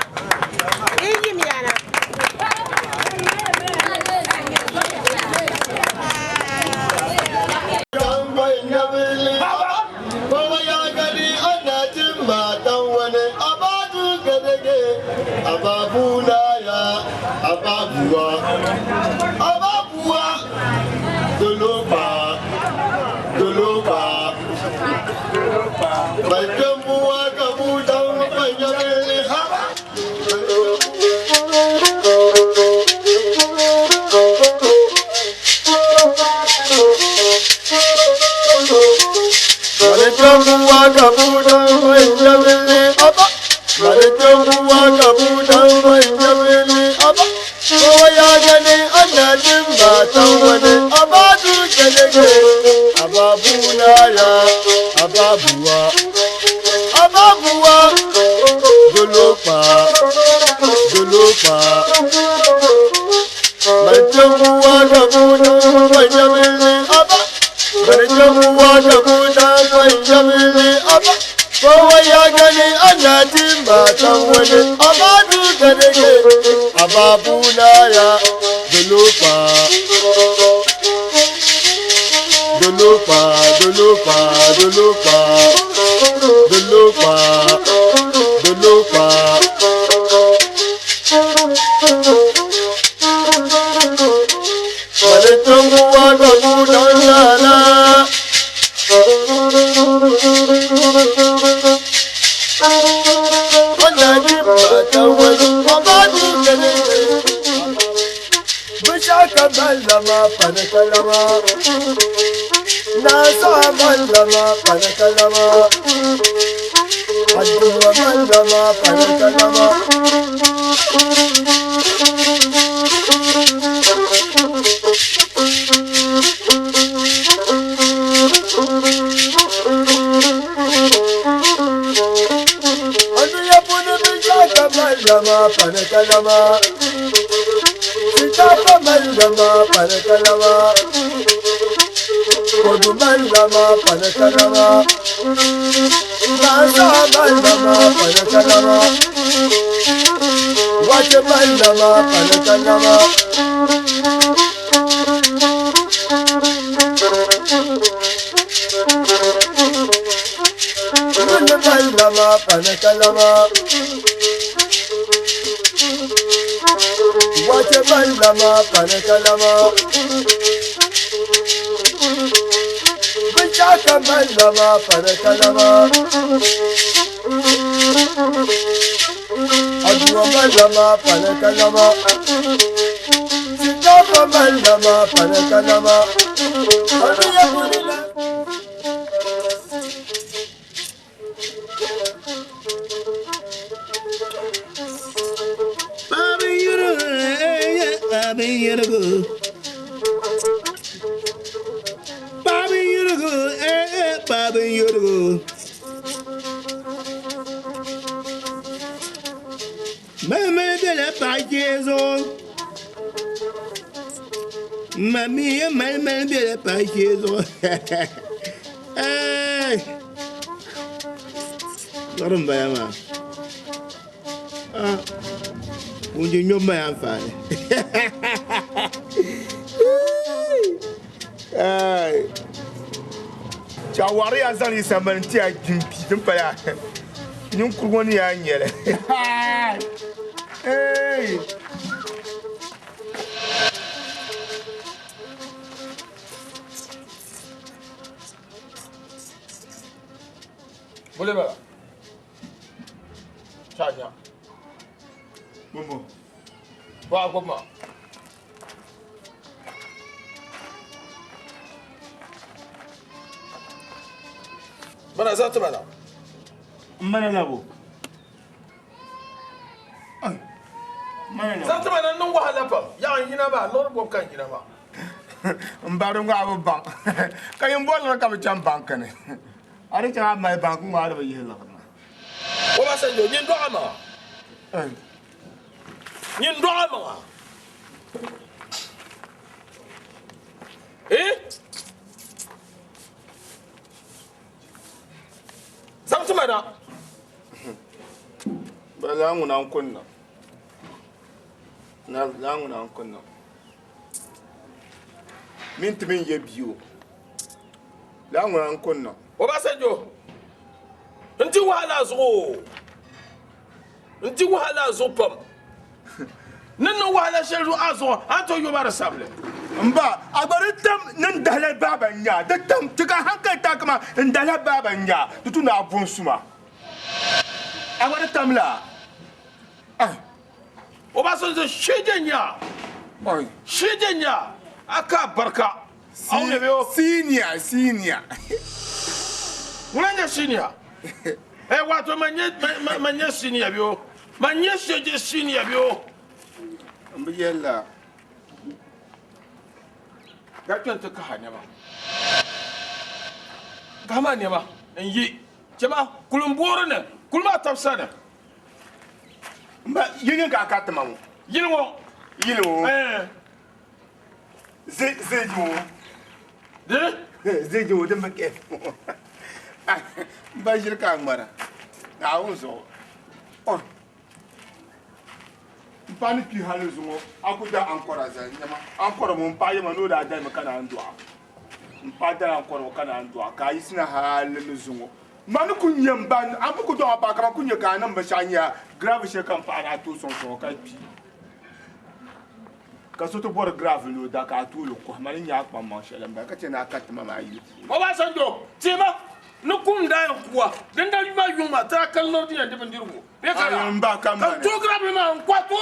yi yimya na. Chawari ya zaŋ yisa mali n-ti a jimpi din pala ninkurigu ni yaa nyɛli. Bole bala. Chanya. Bumbu. Wa goma. Bana za ta bana. Mana labo. Mana labo. Za ta bana niŋ wahala pam. Yaɣa n yina maa, loori bɔbu ka n yina maa. N bari ŋɔ a bi baŋ. Ka yin bɔri ka bi chaŋ banki ni. A di chaŋ a mali banki ŋɔ a di bi yihi liɣiri na. Obasanjo, nyin dɔɣa maa. Nyin dɔɣi a maŋa. Eh? Zaŋ ti ma na. Ba laa ŋuna n-kunna. Laa ŋuna n-kunna. Mini ti mini ya bia o. Laa ŋuna n-kunna. Obasanjo, n di wahala a zuɣu o. N di wahala a zuɣu pam. Ni niŋ wahala shɛli zuɣu a zuɣu, a ni tooi yo ma di sabili. M ba, a gba di tam ni n dahila baaba n-nya a. Di tam, ti ka hankali taai kaman n dahila baaba n-nya a, di tu ni a bo n suma. A gba di tam la? Ai! Obasanjo, shee nya a. Shee nya a ka a barika. Senior, senior. Ŋuna nyɛ senior. Eh, wato man nyɛ man nyɛ senior bi o. Man nyɛ shɛje senior bi o. N bi yɛlila. Ka kpɛ n-ti kaha nɛma. Kaha maa nɛma n yi. Chɛma kuli n boori ni kuli maa tabi sani. M ba, yili ka a ka tima ŋɔ. Yili ŋɔ. Yili ŋɔ. Eh. Ziliji ŋɔ. Di? Ziliji ŋɔ din bi kpɛri ŋɔ. M ba ʒili ka a ŋmara. Naawuni zuɣu. Oh. M paɣa ni kpi hali zuŋɔ a ku da ankɔra zali nyama. Ankɔra ŋɔ m paɣa yɛma ni o daa dalimi ka naan dɔɣa. M paɣa dali ankɔra ŋɔ ka naan dɔɣa ka a yiɣisina hali ni zuŋɔ. Ma ni ku nya m ba, a mi ku dɔɣi a paɣa kaman ku nya ka a niŋ binshɛɣu nya gravel shɛli ka m paɣa daa tooi sɔŋ sɔŋ o ka kpi. Ka so ti bɔri gravel ni o da ka a tooi li kɔhi ma ni nya a kpaŋmaŋ shɛli m-bala ka chɛ ni a ka ti ma maa yili puuni. Obasanjo, Teema ni kum daa yɛn ku a, din daa yu maa yuŋ maa, ti daa kali lɔri din yɛn di bindirigu bee ka lala? Ayi, m ba, ka m Ka ba ni. tooi gravel maa n-ku a to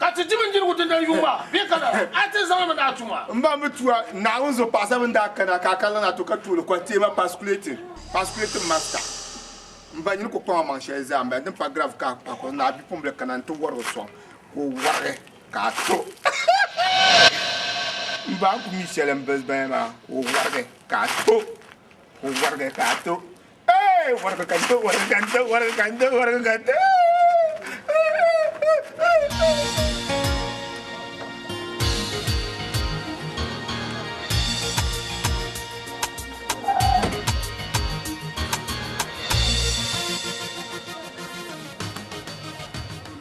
ka ti di bindirigu din daa yuŋ maa bee ka lala? A ti zaŋ li mi ni a tum a. M ba mi tu a, Naawuni zuɣu paɣasaribili n-daa kana ka a kali na to ka tooi li kɔhi Teema pasculating, pasculating master. M ba nyini ku kpaŋ a maŋ shɛli zaa m-bala din pa gravel ka a kpahi kɔhi ni a bipuɣimbila kana nti wɔrigi sɔŋ ka o wɔrigi. Ka a to m ba n ku mi shɛli n bili baya maa ka o warigi ka a to ka o warigi ka a to ee warigi ka n to warigi ka n to warigi ka n to warigi ka n to.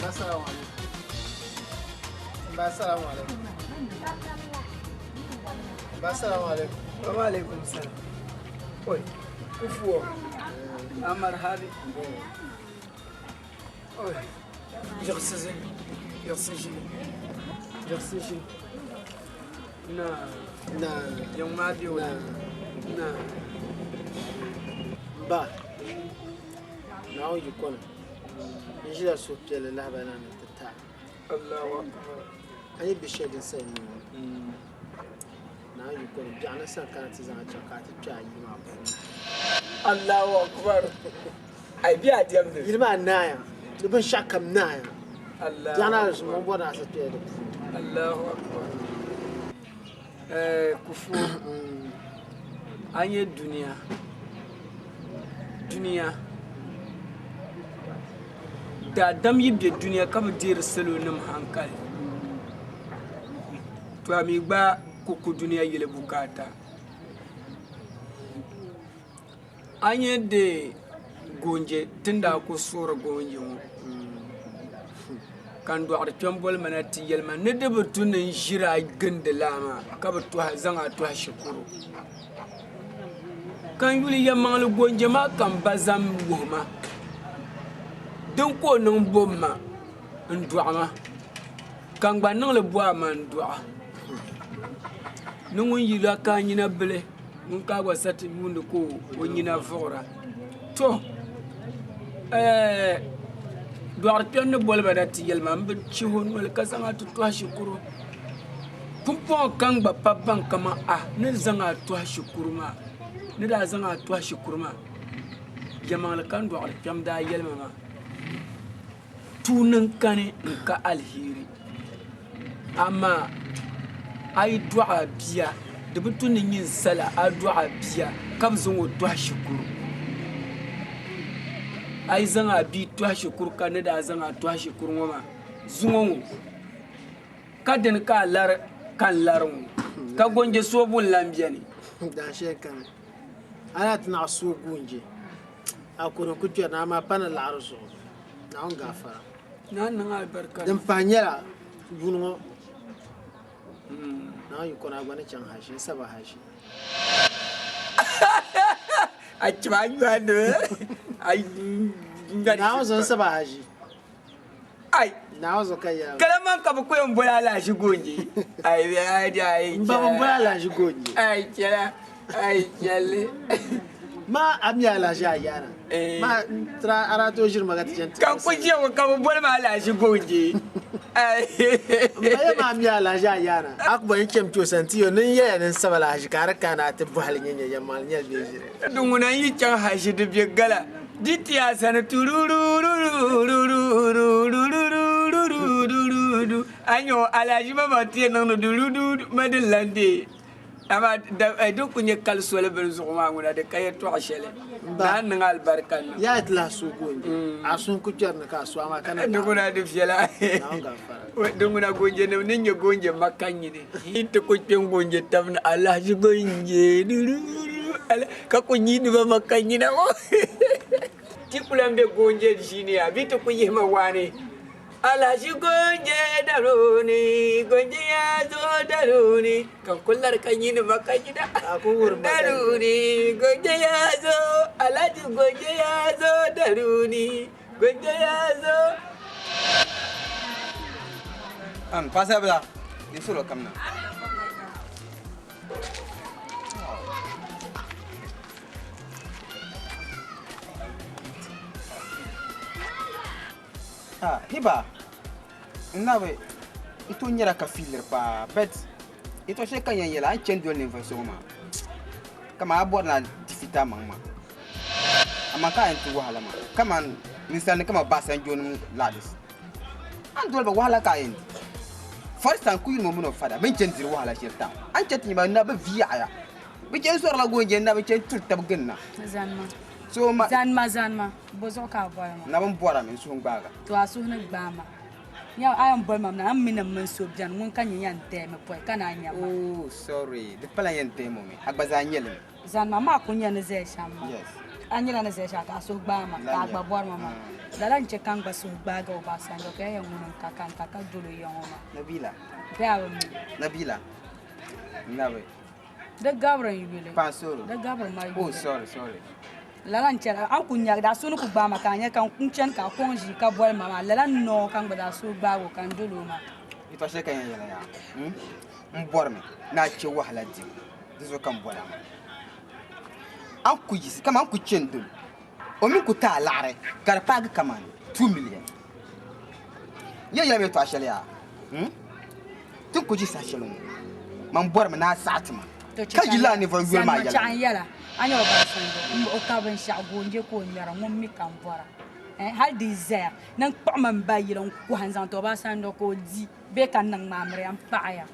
Assalamu alaikum. Assalamu alaikum. Assalamu alaikum. Wa alaikum salam. Oi, kufuwa. Amar habi. Oi. Yiɣisi yiɣisi yiɣisi ʒini. Na. Na. Yiŋ maa bɛ o na. Ba. Naawuni yiko ni. N ʒila suhupiɛlli lahabali na ni ti ti a. Allahu akbar. A ni bi shɛli din sa n ŋɔ. Naawuni yiko ni biɛɣu ni sani kana ti zaŋ a chaŋ ka a ti kpe a yili maa puuni. Allahu akbar. Ai bi a diɛmdi. Yili maa naaya. Di binshɛɣu kam naaya. Allahu Biɛɣu ni alizuma o bɔri ni a ti kpela di puuni. Allahu akbar. Eh, kufu. A nyɛ dunia. Dunia. Daadam yi be dunia ka bi deeri salo nim hankali. To a mi gba ku ku dunia yili bukaata. A nyɛ de goonje tin daa ku suɣiri goonje ŋɔ ka n dɔɣiri kpɛm boli ma na ti yɛli ma ni di bi tu ni n ʒiri a gindi laa maa ka bi zaŋ a tɔhi shikuru. Ka n yuli yɛlimaŋli goonje maa ka m ba zaŋ wuhi ma din ka o niŋ bom ma n-dɔɣi ma ka n gba niŋ li bɔhi ma n-dɔɣi ni ŋun yi la ka a nyina bili ŋun ka a gba sa ti yuundi ka o nyina vuɣira. To dɔɣiri kpɛm ni boli ba na ti yɛli ma m bi chihi o noli ka zaŋ a ti tɔhi shikuru. Pumpɔŋɔ ka n gba pa baŋ kaman a ni zaŋ a tɔhi shikuru maa ni daa zaŋ a tɔhi shikuru maa yɛlimaŋli ka n dɔɣiri kpɛm daa yɛli ma maa tuuni n-kani n-ka aliheri amaa a yi dɔɣi a bia di bi tu ni nyin sala a dɔɣi a bia ka bɛ zaŋ o tɔhi shikuru a yi zaŋ a bia tɔhi shikuru ka ni daa zaŋ a tɔhi shikuru ŋɔ maa. Zuŋɔ ŋɔ ka dini ka a lari ka n lari ŋɔ ka goonje soobu n-lan beni. Daanshɛli kani a na ti naɣ sooi goonje a kuri n-ku kpɛri ni amaa pa ni laɣiri zuɣu. Naawuni gaafara. Naa niŋ alibarika. Din pahi nyɛla yuuni ŋɔ Naawuni yi kɔna a gba ni chaŋ haʒi n saba haʒi. A chibi a nyɔhi ni a nyɔri. Naawuni zuɣu n saba haʒi. Ai. Naawuni zuɣu ka yɛla. Kala man ka bɛ ku yɛn boli alahaʒi goonje. Ai ai ai. M ba bi boli alahaʒi goonje. Ai chɛla ai chɛli. Ma a mi alahaʒi a yaana. Ma tira a daa tooi ʒiri ma ka ti chani ti Ka n ku ʒiya ŋɔ ka bɛ boli ma alahaʒi goonje. Ai. M ba yɛli ma a mi alahaʒi a yaana. A ku bɔri n chani ti o sani ti yo ni n yɛliya ni n saba alahaʒi ka a di kana a ti bɔhili nyɛ nyɛ yɛlimaŋli nyɛli bee ʒiri. Di ŋuna n yi chaŋ haʒi di be gala. Di ti a sani turururururururururururururu a nya o alahaʒi maŋmaŋ ti yɛn niŋdi durududu ma din lan deei. Amaa di ku nyɛ kali soli bini zuɣu maa ŋuna di ka yɛtɔɣ shɛli. Naa niŋ alibarika niŋ. Yaa ti lahi suhi goonje. A suhu ku kpɛri ni ka a suhi amaa ka na Di ŋuna di viɛla. Di ŋuna goonjenim ni nyɛ goonje maka nyini. Yi ti ku kpe goonje tab ni alahaʒi goonje durururu ka ku nyiini ba maka nyina ŋɔ. Ti ku lan be goonje ʒiiniya bɛ ti ku yihi ma waani. Alahachi goonje daruni, goonje ya zo daruni, ka n ku lari ka nyini ma ka nyina. Daruni, goonje ya zo, alhaji goonje ya zo daruni, goonje ya zo. Am paɣasaribila di solo kam na. Ah, hiba n na bi n tooi nyɛla ka fiiliri paa but yɛtɔɣ shɛli ka n yɛn yɛli a ni chani doli ninvuɣ so ŋɔ maa kaman a bɔri ni a defeat a maŋ maa amaa ka a yɛn ti wahala maa kaman ninsalinima kaman Obasanjo nim like this a ni doli ba wahala ka a yɛn di for instance ku yuli mini o fada bɛ ni chani diri wahala shɛli tam a ni chani ti nya ba na bɛ vi yaɣiya bɛ chani zɔrila goonjɛ n na bɛ chani turi tab gindi na so ma Zanima zanima. Bɔ zuɣu ka a bɔri ma? Na bin bɔra mi, n suhu n-gbaag a. To a suhu ni gbaai ma. Nya a yɛn boli ma mi na, a ni mi ni m mini so beni, ŋuni ka nyɛ yɛn deei mi pɔi ka naan nya ma? Oh, sorry, di pala yɛn deem o mi, a gba zaa nyɛ li mi. Zani ma, maa kul nya ni zaya shɛm maa. Yes. A nyɛla ni zaya shɛm ka a suhu gbaai ma, ka a gba bɔri ma maa. Lala n-chɛ ka n gba suhu gbaagi Obasanjo ka ya yɛn ŋuni n-ka ka n ka ka dol o ya ŋɔ maa. Nabila. Bee a bi mi? Nabila. Nabi. Di gabiri n yuli. Pa sorry. Di gabiri ma yuli. Oh, sorry, sorry. Lala n chɛra a ku nyagi daa so ni ku gbaai ma ka a nya ka n chani ka a kɔŋ ʒii ka boli ma maa lala n noo ka n gba daa suhu gbaagi o ka n doli o maa. Yɛtɔɣ shɛli ka n yɛn yɛli yaa, m bɔrimi ni a chɛ wahala dibu, di zuɣu ka m boli a maa. A ni ku yiɣisi kaman a ni ku chani doli o mi ku ti a laɣiri ka di paagi kaman 2 million. N yɛn yɛlimi yɛtɔɣ shɛli yaa, ti ni ku ʒi saha shɛli ŋɔ, man bɔrimi ni a saɣi ti ma ka yi lala ninvuɣ yoli maa yɛla. A nya Obasanjo m-baɣi o ka binshɛɣu goonje ka o ŋmɛra ŋun mi ka m bɔra hali di yi zaya ni n kpuɣimi m ba yili n-kɔhi n-zaŋ ti Obasanjo ka o di bee ka n niŋ maa miriya m paɣiya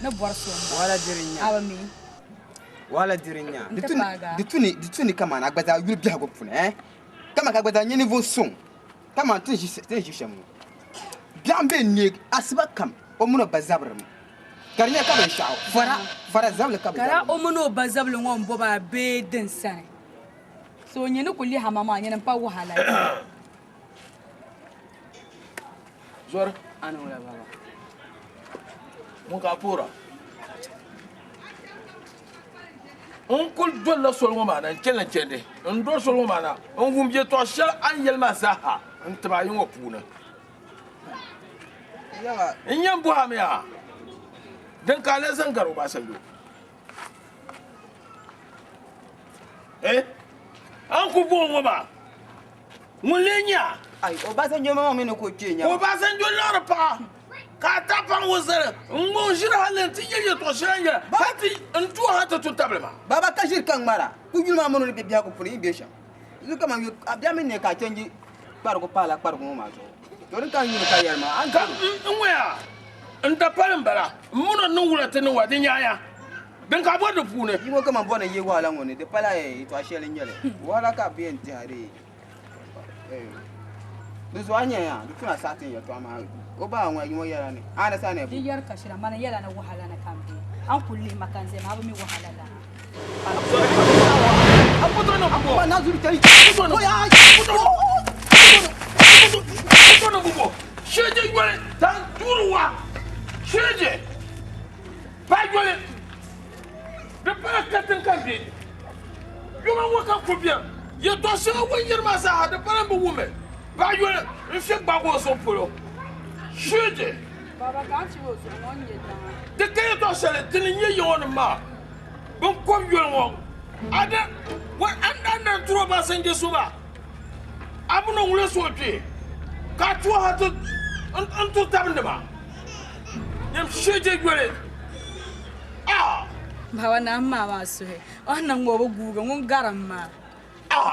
ni bɔri so m-bala a bi mi. Wahala diri n-nya. N ti paagi a. Di tu ni kaman a gba zaa yuli biɛhigu puuni kaman ka a gba zaa nyɛ ninvuɣ suŋ kaman ti ni ʒi shɛm ŋɔ. Biɛɣu m-be n-neeg asiba kam o mini o ba zabirimi. Ka di nyɛla ka binshɛɣu fara, fara zabili ka bɛ Ka zabiri. o mini o ba zabili ŋɔ m-bo ba bee din sani. So nyini ku lihi a maŋmaŋa nyini m-pa wahala dibu. Zɔri. A niŋ la baba. Ŋun ka a puhira. N kul dolila soli ŋɔ maa na n-chani la chandi. N doli soli ŋɔ maa na n wum yɛtɔɣ shɛli a ni yɛli maa zaaha n tib a yi ŋɔ puuni. N yɛn bɔhi a mi yaa, din ka a lee zaŋ gari Obasanjo? Eh? A ni ku bɔh o ŋɔ maa, ŋun lee nyɛ a? Ai, Obasanjo maŋmaŋ mi ni ku kpe nya ma. Obasanjo liɣiri paɣa ka a tahi paŋ o zali n-ŋma o ʒiri hal nti yɛli yɛtɔɣ shɛli a ni yɛli hal ti n tu o hal ti tu tabili ma. Baba ka ʒiri ka ŋmara, ku yuli maa mini o ni be biɛhigu puuni yi be shɛm. Zuɣu kaman yu a bia mini ne ka a chɛnji kparigu paala kparigu ŋɔ maa zuɣu. To din ka n yuli ka yɛli maa, a ni Ka n ŋɔya, n dapali m-bala, m min o niŋ wula ti niŋ wa, di nyaaya. Din ka a bɔri di puuni. Yi ŋɔ kaman bɔri ni yi wahala ŋɔ ni, di pala yɛtɔɣ shɛli n-nyɛ li. Wahala ka a bi yɛn dihi a dee. Di zuɣu a nyɛya di tuna saɣati n yɛltɔɣa maa o baa ŋɔ yimo yɛla ni a na sa ni Di yɛri ka shira mani yɛla ni wahala ni ka n be. A ni kuli lihi ma ka n zaya maa a bi mi wahala lana. Sheje yoli tan turuwa sheje pa yoli di pala katiŋ ka be yuma ŋɔ ka ku biɛm yɛtɔɣ shɛŋa ŋun yiri maa zaaha di pala n bi wummi paɣa yoli n fi gbaagi o zuɣu polo sheje Baba ka a chɛ o zuɣu ŋɔ n-nyɛ daŋa. Di ka yɛtɔɣ shɛli ti ni nyɛ yiŋɔ nim maa bin kɔb yoli ŋɔ a da a ni diri Obasanjo so maa a mi ni ŋun so o kpee ka a tuhi ha ti n tuhi tab nima nyam sheje yoli a. Baba naa m maa maa suhi o ni niŋ ma o bi guugi ŋun garim maa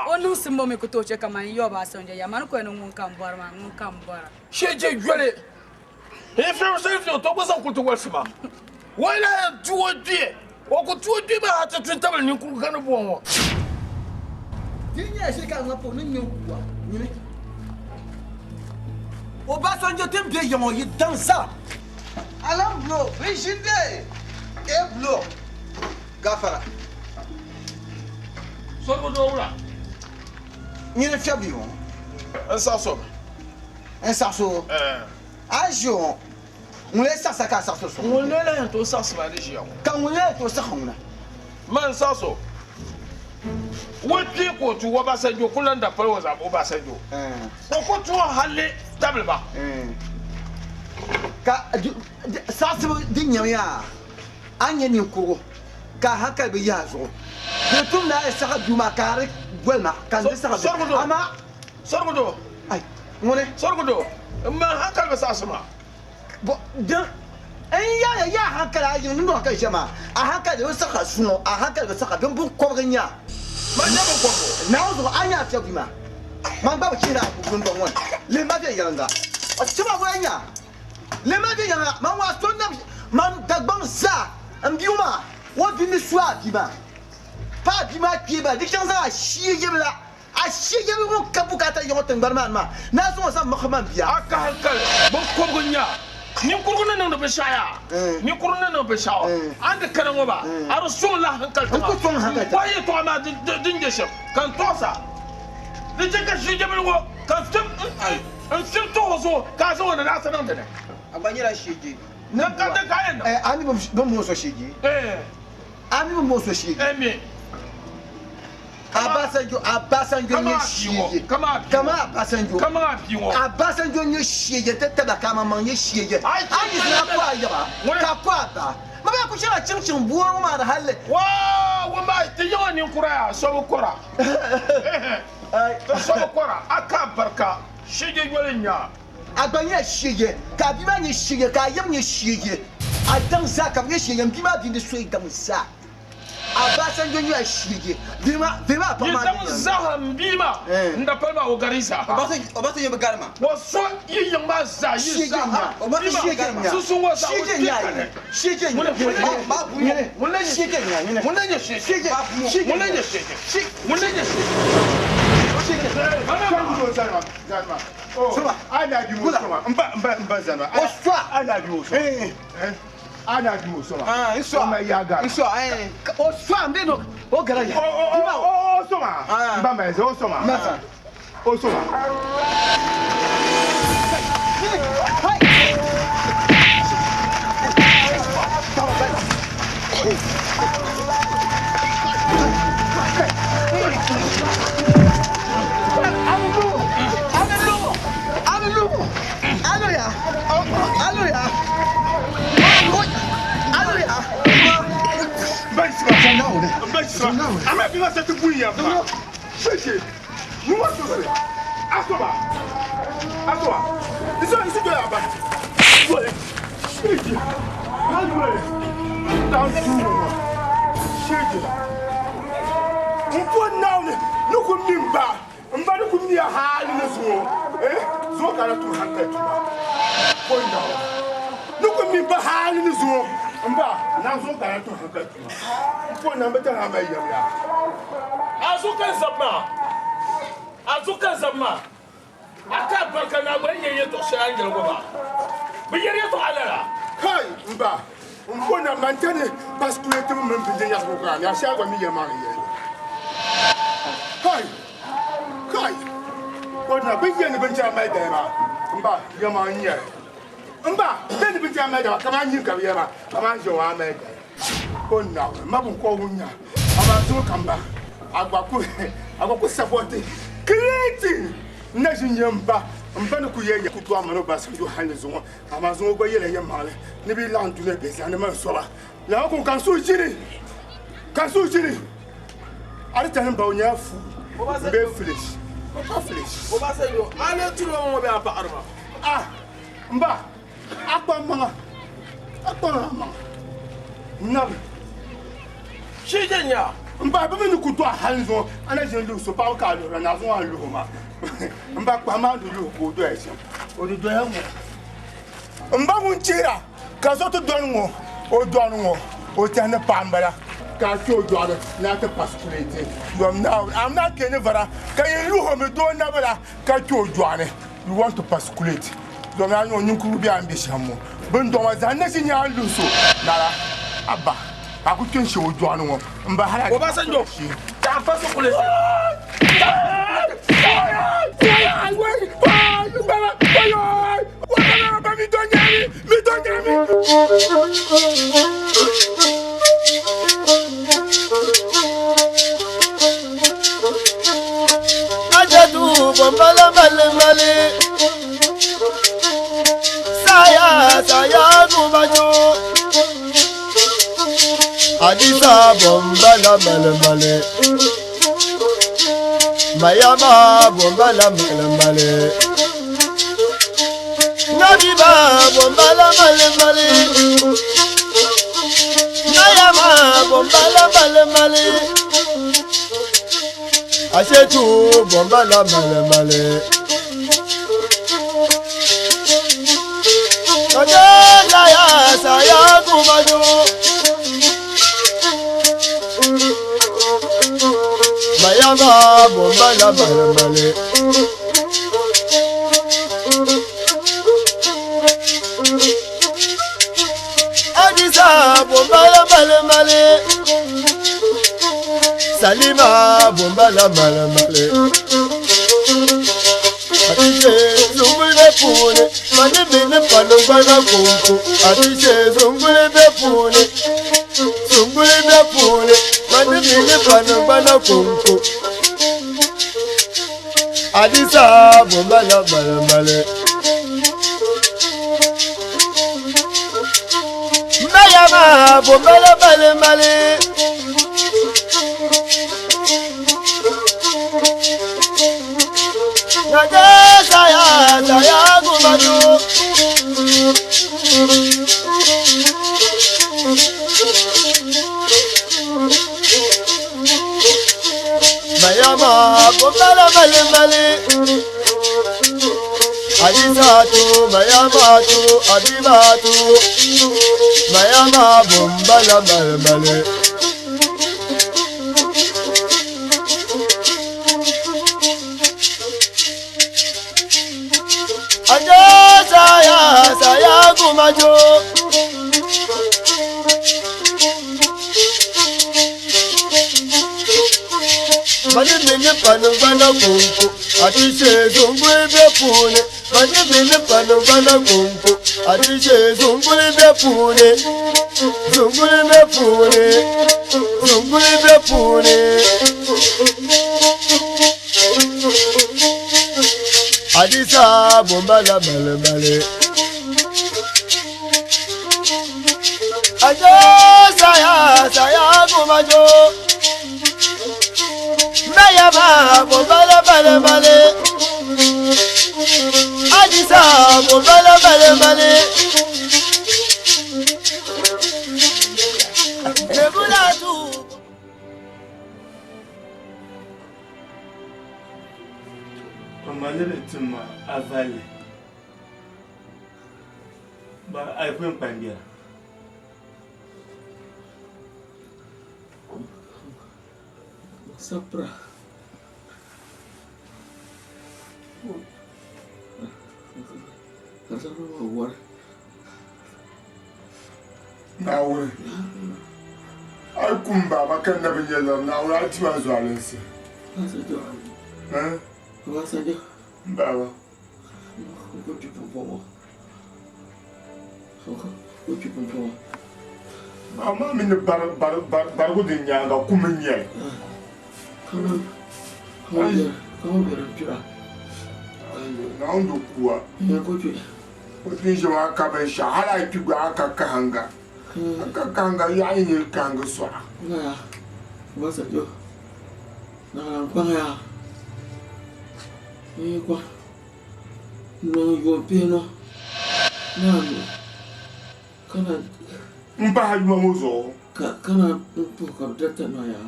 o niŋsim ŋɔ mi ku tooi che ka man yi Obasanjo ya mani kuli ni ŋun ka m bɔri maa ŋun ka m bɔra. Sheje yoli N fiɛbi shɛli fiɛbi to gba zaŋ kuli ti wolisi ma. O yi lahi yɛn tu o kpee, o ku tu o kpee maa hal ti tu n-tabili ninkurigu ka ni bɔŋɔ ŋɔ. Di nyɛla shɛli ka a ŋma pa o ni ŋme n-ku a nyini. Obasanjo ti be yiŋɔ yi daŋ zaa. Alam bulo bin ʒinde e bulo gafara. Sorigu doo wula? Nyini fiɛbi yiŋɔ. N saɣisi o mi. N saɣisi o? A ʒi o ŋɔ, ŋun lee saɣisa ka a saɣisi o sɔŋ? Ŋun lee lahi yɛn tooi saɣisi ma di ʒiya ŋɔ? Ka ŋun lee tooi saɣi ŋuna? Man n-saɣisi o. O kpee ka o tu Obasanjo ku lan da pali o zaŋ Obasanjo. Ka o ku tu o halli tabili ba. Ka saɣisibu din nyam yaa, a ni nyɛ ninkurigu ka a hankali bi yihi a zuɣu. Di tum ni a yi saɣi duu maa ka a di goli ma ka n di saɣi duu. Amaa. Sorigu doo. Ai, ŋuni? Sorigu doo, m ma hankali bi saɣisi ma. Bɔ, din n yɛliya yaa hankali a yiŋ ni ka ʒe maa, a hankali di bi saɣi suŋɔ, a hankali bi saɣi din binkɔbigi n-nyɛ a. Man nyɛ binkɔbigu. Naawuni zuɣu a nya a fiɛbi maa, man gba bi chihiri a dundɔŋ ŋɔ ni. Lihi ma viɛnyɛliŋga. O chɛ ma bɔya nya. Lihi ma viɛnyɛliŋga, man waa so nam, man Dagbaŋ zaa m bia maa, o bia ni su a bia maa. Pa a bia maa kpee bala, di chaŋ zaŋ a shia yibila. A shia ŋun ka bukaata yiŋɔ tiŋgbani maa ni maa, ni a zaŋ o zaŋ miɣi man bia. A ka hankali binkɔbigu n-nyɛ a. Ninkurigu ni niŋdi binshɛɣu yaa? Ninkurigu ni niŋ binshɛɣu a ni di kana ŋɔ maa, a di sɔŋ la hankali tiŋa. N bɔhi yɛtɔɣa maa din nyɛ shɛm ka n tɔɣis a. Di chɛ ka ʒiɛjɛbili ŋɔ ka n fib tuhi o zuɣu ka a zaŋ o ni laɣisi niŋ di ni. A gba nyɛla shɛje. Ka di ka a yɛn niŋ. A mi bɛ ni booni so shɛje? A mi bɛ ni booni so shɛje? Mi. Abasanjo, Abasanjo nyɛ shieje. Kama Abasanjo. Kama a bia ŋɔ. Abasanjo nyɛ shieje ti taba ka amaŋmaŋ nyɛ shieje. A yi zina ku a yaba ka ku a ba. Ma bɛ ku chɛla chiŋchiŋ bua ŋɔ maa ni halli. Waa ŋun maa ti yiŋɔ ninkura yaa so bi kɔra. Ti so bi kɔra a ka barika shieje yoli n-nyɛ a. A gba nyɛla shieje ka a bia maa nyɛ shieje ka a yaba nyɛ shieje. A daŋ zaa ka bɛ nyɛ shieje m bia maa bia ni so yi daŋ zaa. Abasanjo nyɛla shiigi. Vihi maa vihi maa paɣa Yi maa zaŋ zahim bia maa n-da pali maa o gari zaa. Obasanjo bi gari ma. O so yi yiŋ maa zaa yi zaa bia maa sunsuun ŋɔ zaa o kpe ka ni. Ŋuni ŋuni ŋuni n-nyɛ shiigi? Ŋuni n-nyɛ shiigi? Ŋuni n-nyɛ shiigi? Ana bi o soma. Ah, n sɔ. O ma yaga. N sɔ, eh. O sɔ n bɛ no o gara ya. O o o soma. Ah. N ba ma o soma. Masa. O soma. Ama bi ma se ti bui ya ma. Sheshe. Nuwa sose. Asoba. Asoba. Iso iso do ya ba. Yole. Sheshe. Na yole. Dan tu mo. Sheshe. Mpo now ne no ku mi mba. Mba ni ku mi ha ni ne so. Eh? Zo ka na tu hankali tu ba. Ko now. Ni ku mi ba ha ni ne so. Mba na zo ka na tu hankali tu ba. Mpo na mba ta ha ma yam ya. A zo ka n zab maa. A zo ka n zab maa. A ka barika na gba ni yɛli yɛltɔɣ shɛli a ni yɛli ŋɔ maa. Bɛ yɛri yɛltɔɣa lala. Kai, m ba, m bo na man tani pasikule tibu mini bindin nyaɣisibu gba ni a shɛli gba mi yɛlimaŋli yɛli. Kai, kai, o na bɛ yɛli ni bindira mali dali maa, m ba, yɛlimaŋli n-nyɛ li. M ba, bɛ ni bindira mali dali maa, kaman nyin ka bɛ yɛli maa, kaman ʒe o a mali dali. O Naawuni, m ma biŋkɔbigu n-nya amaa zuŋɔ ka m ba a gba ku a gba ku sapɔti Clinton n na ʒi n-nyɛ m ba m ba ni ku yɛli ya ku dɔɣi mani o ba Sanjo hal ni zuŋɔ amaa zuŋɔ gba yɛla yɛlimaŋli ni bɛ yi laɣim dunia bihi zaa ni man soba lala kum ka n suhu ʒini ka n suhu ʒini a di tɛhi m ba o nyɛla fuu m bee foolish o pa foolish. Obasanjo, a lee turi o ŋɔ bee a paɣiri ma? Ah m ba A kpaŋ maŋa, a kpaŋ a maŋa. Nabi. Shee je nya. M ba, bɛ mi ni ku dɔɣi hal ni zuŋɔ, a na ʒini luhi so paɣaba ka a luhira, naa zuŋɔ a ni luhi o maa. M ba, kpahi maa di luhi ka o doya shɛm. O di doya ŋɔ. M ba ŋun chihira ka zo ti dɔni ŋɔ, o dɔni ŋɔ, o tɛhi ni paɣa m-bala ka a kpe o dɔɣili ni a ti pa sikulɛti. Yom Naawuni, a mi na kpe ni vara ka yin luhi o mi doo nabila ka kpe o dɔɣili. You want to pasculate domi a nyɛ ninkurigu bɛ a ni bɛ shɛm ŋɔ bin dɔŋ maa zaa n na ʒi nyɛ a ni luhi so nara a ba a ku kpe n-shee o dɔɣi ni ŋɔ m ba hali a Obasanjo ka a pasculate. Ajadu bombala mali mali Saya saya gumajo Adisa bombala mali mali Mayama bombala mali mali Nabiba bombala mali mali Mayama bombala mali mali Ashetu bombala mali mali Kajala ya saya kumaju Mayama bombala mali mali Adisa bombala mali mali Salima bombala mali mali Atise zunguli be puuni mani mini pani gbana kunku Atise zunguli be puuni zunguli be puuni mani mini pani gbana kunku Adisa bombala mali mali Mayama bombala mali mali Naje saya saya gumaju Mayama bombala mali mali Alisatu mayamatu abibatu Mayama bombala mali mali Aje saya saya gumajo Mani mini pani gbana kunku Ati she zunguli be puuni Mani mini pani gbana kunku Ati she zunguli be puuni Zunguli be puuni Zunguli be puuni Adisa bombala mali mali Aje saya saya gumajo Mayama bombala mali mali Adisa bombala mali mali Nebula tu Mma ni bi tim ma a valli ba a yi pun kpa n-gbera. Sapira. Paɣasaribili maa wari. Naawuni, a yi kum baaba ka n na bi nya liɣiri, Naawuni a ti ma zualinsi. N baaba. Amaa mi ni barigu din nyaaŋa kum n-nyɛ li. Naawuni di ku a. O ti ʒe maa ka binshɛɣu hal a yi kpi gba a ka kahiŋga. A ka kahiŋga yaɣa yi nyɛ kahiŋgi sɔɣa. M pahi yuma ŋɔ zuɣu. Ka na n-puhi ka bɛ darita noya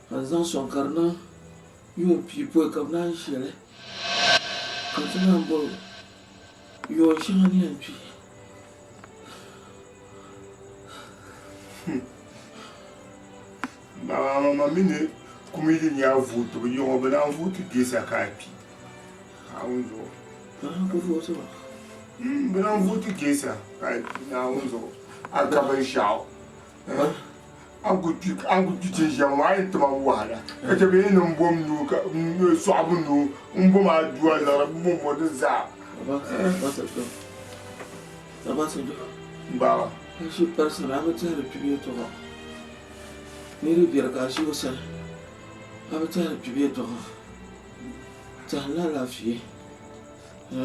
ka n zaŋ sɔŋ ka di niŋ yuun pia pɔi ka bɛ naan ʒe li ka ti naan bɔri yuun shɛŋa ni yɛn kpi. Baba ma mi ni kum yi di nya vootibu yiŋɔ bɛ naan vooti Gesa ka a kpi. Naawuni zuɣu. Ku vooti ba. Bɛ naan vooti Gesa ka a kpi Naawuni zuɣu. A ka binshɛɣu. A ku kpi a ku kpi ti ʒiya ŋɔ a yi ti ma wahala ka chɛ bɛ yi ni m bom nuu ka sɔɣibu nuu m bom a dua liɣiri m bom bom di zaa. Baba. A ʒi parisani a bi tɛhiri kpibu yɛtɔɣa. Niriba biɛri ka a ʒi o sani a bi tɛhiri kpibu yɛtɔɣa. Tɛhirila alaafee. M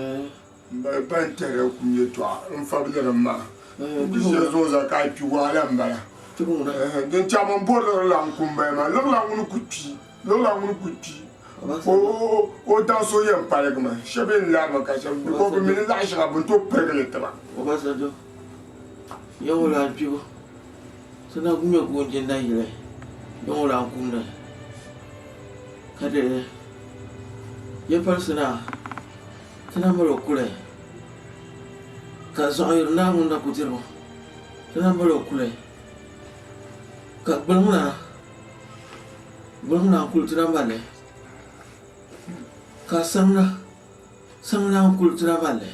ba ban tɛhiri kum yɛtɔɣa n fabiliri m maŋa. N ku shɛli zuɣu zaa ka a kpi wahala m-bala. Din chɛ a mi bɔri liɣiri lan kum bala maa, liɣiri lan ŋuni ku kpi, liɣiri lan ŋuni ku kpi. O daŋ so yɛn paligi mi, shɛba yɛn larimi ka shɛba because bɛ mi ni laɣ shɛŋa bɛ ni tooi pirigi li ti ba. Obasanjo, yaŋɔ lan kpibu, ti na ŋme goonje nayili yaŋɔ lan kumdi ka di ya palisi na ti na mali o kuli ka zaɣiyuri naa ŋun na ku diriba ti na mali o kuli ka gbaliŋ naa Gbaliŋ naa n-kuli ti na mali li ka samla samla n-kuli ti na mali li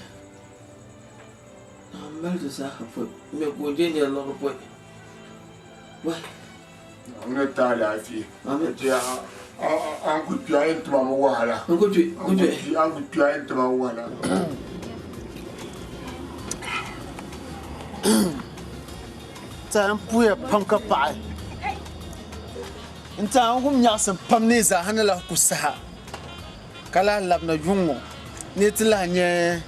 n mali di zaaha pɔi ŋmɛ goonje nyɛli liɣiri pɔi wai. Naawuni ti alaafee ka chɛ a ni ku kpi a yɛn ti ma mi wahala. N ku kpi, n ku kpi. A ni ku kpi a yɛn ti ma wahala. Tɛha n puhiya pam ka paɣi. N tɛha n wum nyaɣisim pam ni yi zaaha ni lahi ku saha ka lahi labina yuŋ ŋɔ ni ti lahi nya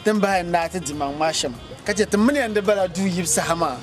tin bahi n naai ti dimaŋ maa shɛm ka chɛ ti mini ya ni di bala duu yibu saha maa.